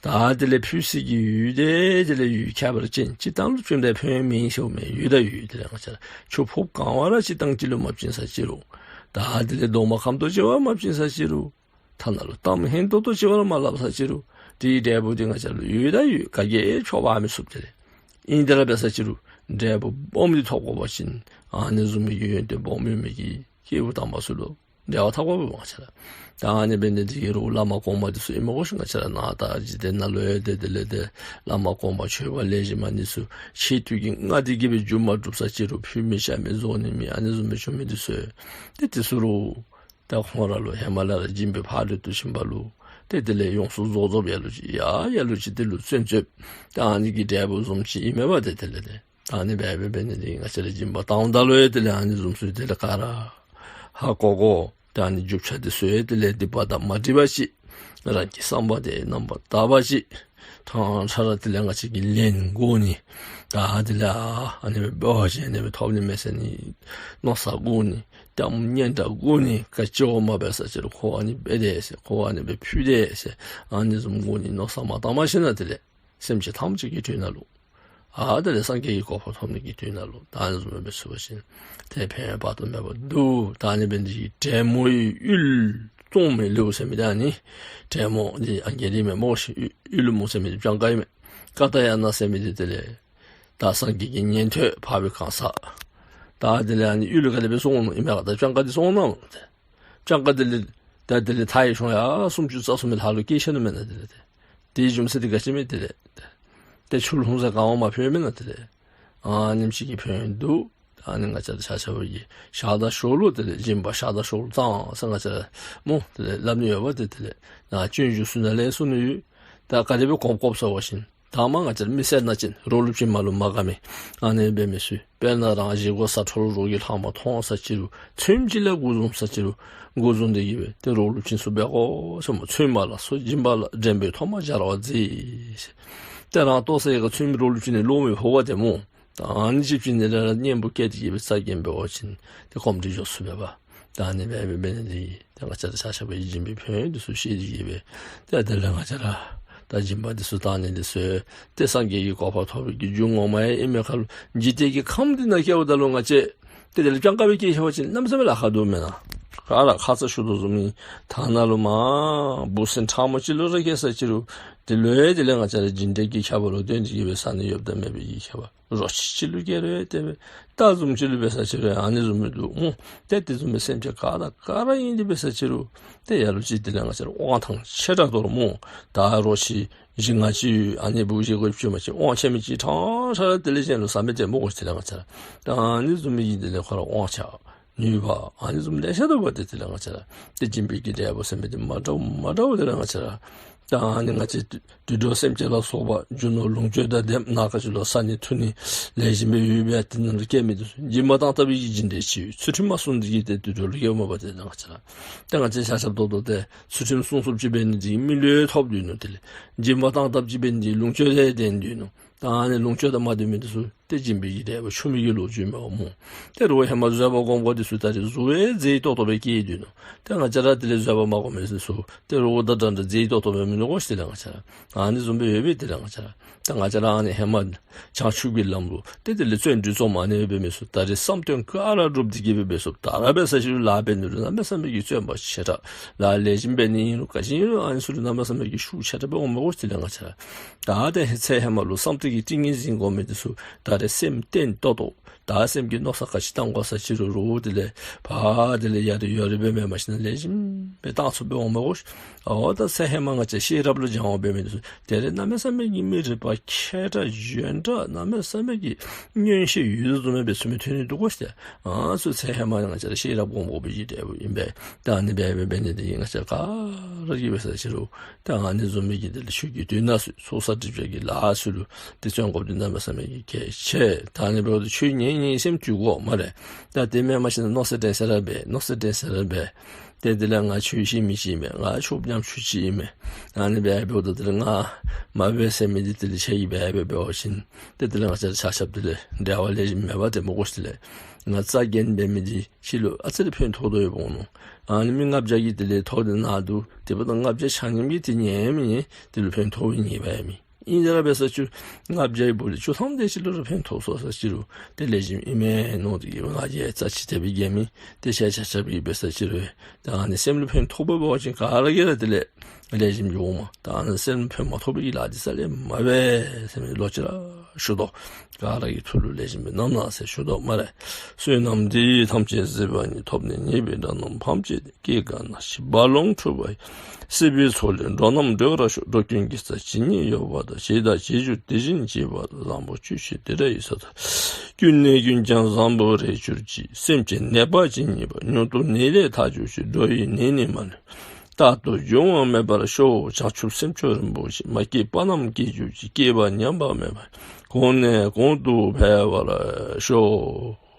ད་དེ་ལས་ཕུལ་ས་གི་ཡུལ་འདི་དེ་ལས་ཡུལ་ཁྱད་པར་ཅན། སྤྱིར་བཏང་ལུ་བྱིནམ་ད་ཕན་ཡོན་མེད་ཟེརཝ་མེན། ཡོད་ད་ཡོད། དེ་ལས་ང་བཅས་ར་ཆུ་ཕོརཔ་གང་བ་ར་སྤྱིར་བཏང་ཅིག་ལུ་མ་བྱིན་ས་ཅི་རུང་ད་དེ་ལས་རྡོག་མ་ཁམ་ཏོག་ཅིག་བ་མ་བྱིན་ས་ཅི་རུང་ཐ་ན་ལུ་གཏམ་སྙན་ཏོག་ཏོ་ཅིག་བ་ར་མ་སླབ་ས་ཅི་རུང་དེའི་འབྲས་བུ་འདི་ང་བཅས་ར་ལུ་ཡོད་ད་ཡོད། ག་གིས་འཕྲོག་འབག་མི་ཚུགས། དེ་ལས་ ཨིན་དེ་ར་འབད་ས་ཅི་རུང་འབྲས་བུ་སྦོམ་འདི་ཐོབ་དགོ་པ་ཅིན་ཨ་ནི་བཟུམ་མའི་གི་ཡོན་ཏན་སྦོམ་ཡོད་མི་གི་སྐྱེས་བུ་དམ་པ་ཚུ་ལུ་འབྲེལ་བ་འཐབ་དགོ་པས་ང་བཅས་ར། ད་ཨ་ནི་འབད་ནི་འདི་གིས་རུང་བླ་མ་གོང་མ་འདི་ཚུ་ཨིན་མས་གོ་ཤིག། ང་བཅས་ར་ནཱ་ད་འཇིག་རྟེན་ནང་ལུ་ཡང་ཏེ་དེ་ལས་ཏེ་བླ་མ་གོང་མ་ཆོས་པ་ལེགས་ཤོམ་འདི་ཚུ་ཆེད་དུ་གི་མངའ་སྡེ་གི་སྦེ་རྒྱུ་མ་བསྒྲུབ་ས་ཅི་རུང་ཕུལ་མི་བྱིན་མི་བཟོ་ནི་མེད། ཨ་ནི་བཟུམ་སྦེ་བྱུང་མི་འདི་ཚུ་ཏེ་དེ་ཚུ་རུང་ད་ཁོང་ར་ལུ་ཧེ་མ་ལས་ར་སྦྱིན་པའི་ཕ་རོལ་ཏུ་ཕྱིན་པ་ལུ་ཏེ་དེ་ལས་ཡོངས་སུ་རྫོགས་རྫོགསཔ་ཡ་ལུ་ཅིག་ཡ་ཡ་ལུ་ཅིག་དེ་ལུ་བརྩོན་བརྩོནམ་ད་ཨ་ནི་གི་འབྲས་བུ་བཟུམ་ཅིག་ཨིན་མས་པ། ཏེ་དེ་ལས་ཏེ་ད་ཨ་ནི་སྦེ་འབད་འབད་ནི་འདི་ང་བཅས་ར་སྦྱིན་པ་བཏངམ་ད་ལུ་ཡང་དེ་ལས་ཨ་ནི་བཟུམ་ཚུ་དེ་ལས་ག་ར་ཧ་གོ་དགོ། ད་ཨ་ནི་རྒྱུ་ཆ་འདི་ཚུ་ཡང་དེ་ལས་སྡིག་པ་དང་མ་འདྲེས་པ་ཅིག་རང་གི་བསམ་པ་དེ་རྣམ་པར་དག་པ་ཅིག་ཕྲང་ཕྲང་ར་དེ་ལས་ང་བཅས་ཀྱིས་ལེན་དགོ་ནི། ད་དེ་ལས་ཨ་ཨ་ནི་སྦེ་འབད་བ་ཅིན་ཨ་ནི་སྦེ་ཐོབ་ནི་མས་ཟེར་ནི་མནོ་བསམ་དགོ་ནི། གཏམ་སྙན་གྲགས་དགོ་ནི། ག་ཅི་འབད་མ་འབད་ས་ཅི་རུང་ཁོ་ཨ་ནི་འབད་དེས་ཟེར་ཁོ་ཨ་ནི་སྦེ་ཕུལ་དེས་ཟེར་ཨ་ནི་བཟུམ་དགོ་ནི་མནོ་བསམ་མ་བཏང་མ་ཤེས་ན་དེ་ལས་སེམས་ཅན་ཐམས་ཅད་ཀྱི་དོན་ནང་ལུ་ཨ་དེ་ལས་སངས་རྒྱས་ཀྱི་གོ་འཕང་ཐོབ་ནི་གི་དོན་ནང་ལུ་ད་ཨ་ནི་བཟུམ་སྦེ་འབད་ཚུགས་པ་ཅིན་ཏེ་ཕན་ཡོན་དཔག་ཏུ་མེད་པ་འདུག། ད་ཨ་ནི་འབད་ནི་འདི་གིས་བྲན་མོ་ཡི་གཡུལ་བཙོང་མི་ལེའུ་ཟེར་མི་འདི་ཨ་ནི་བྲན་མོ་འདི་ཨང་རྒས་འདི་མེན་མས་གོ་ཤིག། གཡུལ་གཡུལ་མོ་ཟེར་མི་འདི་སྤྱང་ཀ་ཨིན་མས། ཀ་ཏ་ཡ་ན་ཟེར་མི་འདི་དེ་ལས་ད་སངས་རྒྱས་ཀྱི་ཉན་ཐོས་འཕགས་པའི་གང་ཟག། ད་དེ་ལས་ཨ་ནི་གཡུལ་ག་དེ་སྦེ་བཙོང་ནུག་ཨིན་མས་ག། ད་སྤྱང་ཀ་འདི་བཙོང་ནུག་ཏེ་སྤྱང་ཀ་དེ་ལས་ད་དེ་ལས་མཐའ་ཡས་ཤོང་ཡ་སུམ་ཅུ་རྩ་གསུམ་མའི་ལྷ་ལུ་སྐྱེས་ཆི་ནུག་མེན་ན། དེ་ལས་ཏེ་དེའི་རྒྱུ་མཚན་འདི་ག་ཅི་མས། དེ་ལས་ཏེ་ཆུ་ལྷུང་ས་ག་བ་མ་ཕུལ་མེན་ན། དེ་ལས་ཨ་ནེམ་ཅིག་གི་ཕན་ཡོན་འདུག། ཨ་ནི་ང་བཅས་ར་ཆ་ཁྱབ་ཀྱིས་ཤ་དང་ཞོ་ལུ་དེ་ལས་སྦྱིན་པ་ཤ་དང་ཞོ་ལུ་བཏང་ཟེར་ང་བཅས་ར་སྨོ་དེ་ལས་སླབ་ནི་ཡོད་པ། ཏེ་དེ་ལས་ནཱ་སྤྱོད་འཇུག་ཚུ་ནང་ལས་གསུངས་ནི་ཡོད། ད་ག་དེ་སྦེ་གོ་དགོཔ་ཟེར་བ་ཅིན་ད་མ་ང་བཅས་ར་མི་སེར་ནང་ཅིག་རོགས་ལུ་བྱིན་མ་ལུ་མ་དགའ་མི་ཨ་ནི་འབད་མི་ཚུ་དཔེར་ན་རང་བཞེས་སྒོ་ཟ་འཕྲོ་ལུ་རོགས་ཀྱི་ལྷག་མ་མཐོང་ས་ཅི་རུང་ཚོདམ་ཅིག་ལས་འགོ་བཟུང་ས་ཅི་རུང་འགོ་བཟུང་སྟེ་གི་སྦེ་ཏེ་རོགས་ལུ་བྱིན་ཚུགསཔ་འབད་དགོ་ཟེར་སྨོ། ཚོདམ་མ་ལགས་སོ་སྦྱིན་པ་ལགས། འདྲེན་པའི་ཐོག་མ་སྦྱར་བར་མཛད། ཏེ་རང་ལྟོ་ཟ་ཡི་ག་ཚོདམ་རོགས་ལུ་བྱིན་ནི་ལོང་མི་ཕོག་པ་ཏེ་སྨོ། ད་ཨ་ནི་ཅིག་བྱིན་ནི་ར་གཉེན་པོ་བསྐྱེད་དེ་གི་སྦེ་རྩ་འགེངས་འབད་བ་ཅིན་ཏེ་གོམས་འདྲིས་འགྱོ་ཚུགས་པས་པ། ད་ཨ་ནི་སྦེ་འབད་འབད་ནི་འདི་གིས་ཏེ་ང་བཅས་ར་ཆ་ཁྱབ་ཀྱིས་སྦྱིན་པའི་ཕན་ཡོན་འདི་ཚུ་ཤེས་ཏེ་གི་སྦེ་ཏེ་དེ་ལས་ང་བཅས་ར་ད་སྦྱིན་པ་འདི་ཚུ་བཏང་ནི་འདི་ཚུ་ཏེ་སངས་རྒྱས་ཀྱི་གོ་འཕང་ཐོབ་པའི་གི་རྒྱུ་ངོ་མ་ཡང་ཨིན་མས་ཁ་ལུ། འཇིག་རྟེན་གྱི་ཁམས་འདི་ནང་སྐྱེཝ་ད་ལུ་ང་བཅས་ཏེ་དེ་ལས་སྤྱང་ཀ་སྦེ་སྐྱེས་ཤི་བ་ཅིན་གནམ་མེད་ས་མེད་ལཱ་ཁག་འདུག་མེན་ན། ག་ར་ཁ་ཙ་ཞུ་དོ་བཟུམ་ཨིན། ཐ་ན་ལུ་མ་འབུ་སྲིན་ཕྲ་མོ་ཅིག་ལུ་ར་སྐྱེས་ས་ཅི་རུང་དེ་ལུ་ཡང་དེ་ལས་ང་བཅས་ར་སྦྱིན་འབྲས་ཀྱི་ཁྱད་པར་ལུ་བརྟེན་ཏེ་གི་སྦེ་བཟའ་ནི་ཡོདཔ་དང་མེད་པའི་གི་ཁྱད་པར། རོ་ཁྱི་ཅིག་ལུ་སྐྱེ་རུང་ཏེ་སྦེ་རྟ་བཟུམ་ཅིག་ལུ་འབད་ས་ཅི་རུང་ཨ་ནི་བཟུམ་སྦེ་འདུག་སྨོ། ཏེ་དེ་བཟུམ་སྦེ་སེམས་ཅན་ག་དང་ག་ར་ཨིན་ཏེ་འབད་ས་ཅི་རུང་ཏེ་ལ་ལུ་ཅིག་དེ་ལས་ང་བཅས་ར་དབང་ཐང་ཆེ་དྲགས་དོ་རུང་སྨོ། ད་རོ་ཁྱི་བཞི་ལྔ་ཅིག་ཨ་ནི་འབུ་བཞི་གོ་བཅུ་མ་ཅིག་དབང་ཆེ་མི་ཅིག་ཕྲང་ཕྲང་ར་དེ་ལས་གཞན་ལུ་ཟ་མི་ཏེ་སྨོ་གོ་ཤིག། དེ་ལས་ང་བཅས་ར་ད་ཨ་ནི་བཟུམ་མའི་གི་དེ་ལས་ཁོ་ར་དབང་ཆ་ནུས་པ་ཨ་ནི་བཟུམ་ལེ་ཤ་འདུག་པ། ཏེ་དེ་ལས་ང་བཅས་ར་ཏེ་སྦྱིན་པའི་གི་འབྲས་བུ་ཟེར་མི་འདི་མ་འདྲཝ་མ་འདྲཝ་དེ་ལས་ང་བཅས་ར་ད་ཨ་ནི་ང་བཅས་དུད་འགྲོ་སེམས་ཅན་ལ་སོགས་པ་རྒྱུ་ནོར་ལོངས་སྤྱོད་དང་ལྡནམ་ནང་ག་ཅི་ལུ་ཟ་ནི་འཐུང་ནི་ལེགས་ཤོམ་སྦེ་ཡོད་པའི་དེ་ནང་ལུ་སྐྱེ་མི་འདི་ཚུ་སྦྱིན་པ་བཏང་བཏངམ་གི་སྦྱིན་འབྲས་ཅིག་ཡོད། ཚུལ་ཁྲིམས་མ་བསྲུངམ་འདི་གིས་ཏེ་དུད་འགྲོ་ལུ་སྐྱེཝ་མས་པ། དེ་ལས་ང་བཅས་ར་ཏེ་ང་བཅས་ཆ་ཁྱབ་ཏོག་ཏོ་ཏེ་ཚུལ་ཁྲིམས་བསྲུང་ཚུགསཔ་ཅིག་འབད་ནི་འདི་གིས་མི་ལུས་ཐོབ་སྡོད་ནུག། དེ་ལས་སྦྱིན་པ་བཏང་བཏངམ་ཅིག་འབད་ནི་འདི་གིས་ལོངས་སྤྱོད་ལེན་སྡོད་ནུག། ད་ཨ་ནི་ལོངས་སྤྱོད་དང་མ་ལྡན་མི་འདི་ཚུ་ཏེ་སྦྱིན་པའི་གི་འབྲས་བུ་ཆུང་མི་གི་ལོ་རྒྱུས་མས་པ་སྨོ། ཏེ་རོགས་ཧེ་མ་བཟོད་པ་སྒོམ་དགོཔ་འདི་ཚུ་ད་རེས་གཟུགས་ལས་མཛེས་ཏོག་ཏོ་སྦེ་སྐྱེས་སྡོད་ནུག། ཏེ་ང་བཅས་ར་དེ་ལས་བཟོད་པ་མ་སྒོམ་མི་འདི་ཚུ་ཏེ་རོགས་དང་འདྲ་འདྲ་མཛེས་ཏོག་ཏོ་སྦེ་མིན་ནུག་གོ་ཤིག། དེ་ལས་ང་བཅས་ར་ཨ་ནི་བཟུམ་སྦེ་ཡོད་པས། དེ་ལས་ང་བཅས་ར་ཏེ་ང་བཅས་ར་ཨ་ནི་ཧེ་མ་བྱང་ཆུབ་ཀྱི་ལམ་ལུ་ཏེ་དེ་ལས་བརྩོན་འགྲུས་རྩོམ་མ་ནི་འབད་མི་ཚུ་ད་རེས་བསམ་དོན་ག་ར་འགྲུབ་སྟེ་གི་སྦེ་འབད་ཚུགས། ད་ར་འབད་ས་ཅི་རུང་ལཱ་འབད་ནི་ལུ་གནམ་མེད་ས་མེད་ཀྱི་བརྩོན་པ་ཆེ་དྲགས། ལཱ་ལེགས་ཤོམ་འབད་ནི་ཨིན་རུང་ག་ཅི་ཨིན་རུང་ཨ་ནི་ཚུ་ལུ་གནམ་མེད་ས་མེད་ཀྱི་ཤུགས་ཆེ་དྲགས་སྦེ་འོངམ་མས་གོ་ཤིག། དེ་ལས་ང་བཅས་ར་ད་ཏེ་ཚེ་ཧེ་མ་ལུ་བསམ་གཏན་གྱི་ཏིང་ངེ་འཛིན་སྒོམ་མི་འདི་ཚུ་ད་རེས་སེམས་བརྟན་ཏོག་ཏོ་ད་སེམས་ཀྱི་མནོ་བསམ་ག་ཅི་བཏང་དགོ་ས་ཅི་རུང་རོགས་དེ་ལས་ཕར་དེ་ལས་ཡར་ཡོད་རེ་སྦེ་མེན་མ་གཞི་ནང་ལེགས་ཤོམ་སྦེ་བཏང་ཚུགསཔ་སྦེ་འོངམ་མས་གོ་ཤིག། འོ་ད་ཚེ་ཧེ་མ་ང་བཅས་ཤེས་རབ་ལུ་སྦྱང་བ་འབད་མི་འདི་ཚུ་དེ་རེས་གནམ་མེད་ས་མེད་ཀྱི་མི་རིག་པ་མཁས་དྲགས་འཇོན་དྲགས་གནམ་མེད་ས་མེད་ཀྱི་མངོན་ཤེས་ཡུལ་དུ་བཟུང་མི་སྦེ་ཚུད་མི་ཐོན་ནི་འདུག་གོ་ཤིག། ཏེ་ཨ་ཚུ་ཚེ་ཧེ་མ་ང་བཅས་ར་ཤེས་རབ་སྒོམ་དགོ་པའི་གི་འབྲས་བུ་ཨིན་པས། ད་ཨ་ནི་སྦེ་འབད་འབད་ནི་འདི་གིས་ང་བཅས་ག་ར་གིས་འབད་ས་ཅི་རུང་ད་ཨ་ནི་བཟུམ་མའི་གི་དེ་ལས་ཆོས་ཀྱི་དོན་དག་ཚུ་ཚོགས་བསགས་སྒྲིབ་སྦྱང་གི་ལཱ་ཚུ་ལུ་ཏེ་བརྩོན་དགོཔ་འདི་གནམ་མེད་ས་མེད་ཀྱི་གལ་ཆེ། ད་ཨ་ནི་འབདཝ་ད་ཆོས་ཉན་ཉན་སེམས་བཏུལ་དགོ་སྨ་རེ། ད་དེ་མེན་མ་གཞི་ནང་མནོ་ས་དྲན་ས་ར་འབད་མནོ་ས་དྲན་ས་ར་འབད། ཏེ་དེ་ལས་ང་ཆོས་ཤེས་མི་ཅིག་ཨིན་མས། ང་ཆོསཔ་ཉམ་ཆུང་ཅིག་ཨིན་མས། ཨ་ནི་སྦེ་འབདཝ་ད་དེ་ལས་ང་མ་འབད་ཟེར་མི་འདི་དེ་ལས་ཆ་གིས་འབད་འབད་འབད་བ་ཅིན་ཏེ་དེ་ལས་ང་བཅས་ར་ཆ་ཁྱབ་དེ་ལས་འབྲེལ་བ་ལེགས་ཤོམ་མེད་པ་ཏེ་སྨོ་གོ་ཤིག། དེ་ལས་ང་རྩ་འགེངས་འབད་མི་འདི་ཕྱི་ལུ་ཨ་ཙི་རེ་ཕན་ཐོགས་དོ་ཡོདཔ་འོང་ནུག། ཨ་ནི་མི་ལྔ་བརྒྱ་གིས་དེ་ལས་ཐོབ་སྟེ་ནཱ་འདུག། དེ་འབདཝ་ད་ལྔ་བརྒྱ་ཆ་མཉམ་གྱིས་ཏེ་ཉན་མི་ཉན་དེ་ལུ་ཕན་ཐོགས་པའི་ངེས་པ་ཡང་མེད། ཨིན་དེ་ར་འབད་ས་ཅི་རུང་ལྔ་བརྒྱའི་བར་ལས་བཅུ་ཐམ་དེ་ཅིག་ལུ་ར་ཕན་ཐོགས་སོང་ས་ཅི་རུང་ཏེ་ལེགས་ཤོམ་ཨིན་མས་མནོ་སྟེ་གི་ང་རྒྱལ་རྩ་ཆེ་དེ་སྦེ་རྒྱལ་མི་ཏེ་ཆ་ཆ་ཆ་སྦེ་འབད་ས་ཅི་རུང་ད་ཨ་ནི་སེམས་ལུ་ཕན་ཐོགས་པ་འབད་བ་ཅིན་ག་ར་གིས་ར་དེ་ལས་ལེགས་ཤོམ་འགྱོཝ་མས། ད་ཨ་ནི་སེམས་ལུ་ཕན་མ་ཐོགས་པའི་གི་ལཱ་འདི་རྩ་ལས་མ་འབད་ཟེར་མི་ལོག་ཅི་ར་ ཞུ་དོ། ག་ར་གི་ཐུགས་ལུ་ལེགས་ཤོམ་སྦེ་གནང་གནང་ཟེར་ཞུ་དོ་སྨ་རེ། བསོད་ནམས་འདི་ཡིས་ཐམས་ཅད་གཟིགས་པ་ཉིད། ཐོབ་ནས་ཉེས་པའི་དགྲ་རྣམས་ཕམ་བྱས་ཏེ། སྐྱེ་རྒ་ན་འཆིའི་རྦ་ཀློང་འཁྲུགས་པ་ཡི། སྲིད་པའི་མཚོ་ལས་འགྲོ་རྣམས་སྒྲོལ་བར་ཤོག། འགྲོ་ཀུན་དགེ་རྩ་ཇི་སྙེད་ཡོད་པ་དང་། བྱས་དང་བྱེད་འགྱུར་དེ་བཞིན་བྱེད་པ་དང་། བཟང་པོ་སྤྱོད་ཕྱིར་དེ་འདྲ་ཡི་ས་དག། ཀུན་ནས་ཀུན་ཀྱང་བཟང་པོར་རེག་གྱུར་ཅིག། སེམས་ཅན་ནད་པ་ཇི་སྙེད་པ། མྱུར་དུ་ནད་ལས་ཐར་གྱུར་ཅིག། འགྲོ་བའི་ནད་ནི་མ་ལུས། རྟག་ཏུ་འབྱུང་བ་མེད་པར་ཤོག། བྱང་ཆུབ་སེམས་མཆོག་རིན་པོ་ཆེ། མ་སྐྱེས་པ་རྣམས་སྐྱེ་གྱུར་ཅིག། སྐྱེས་པ་ཉམས་པ་མེད་པར། གོང་ནས་གོང་དུ་འཕེལ་བར་ཤོག།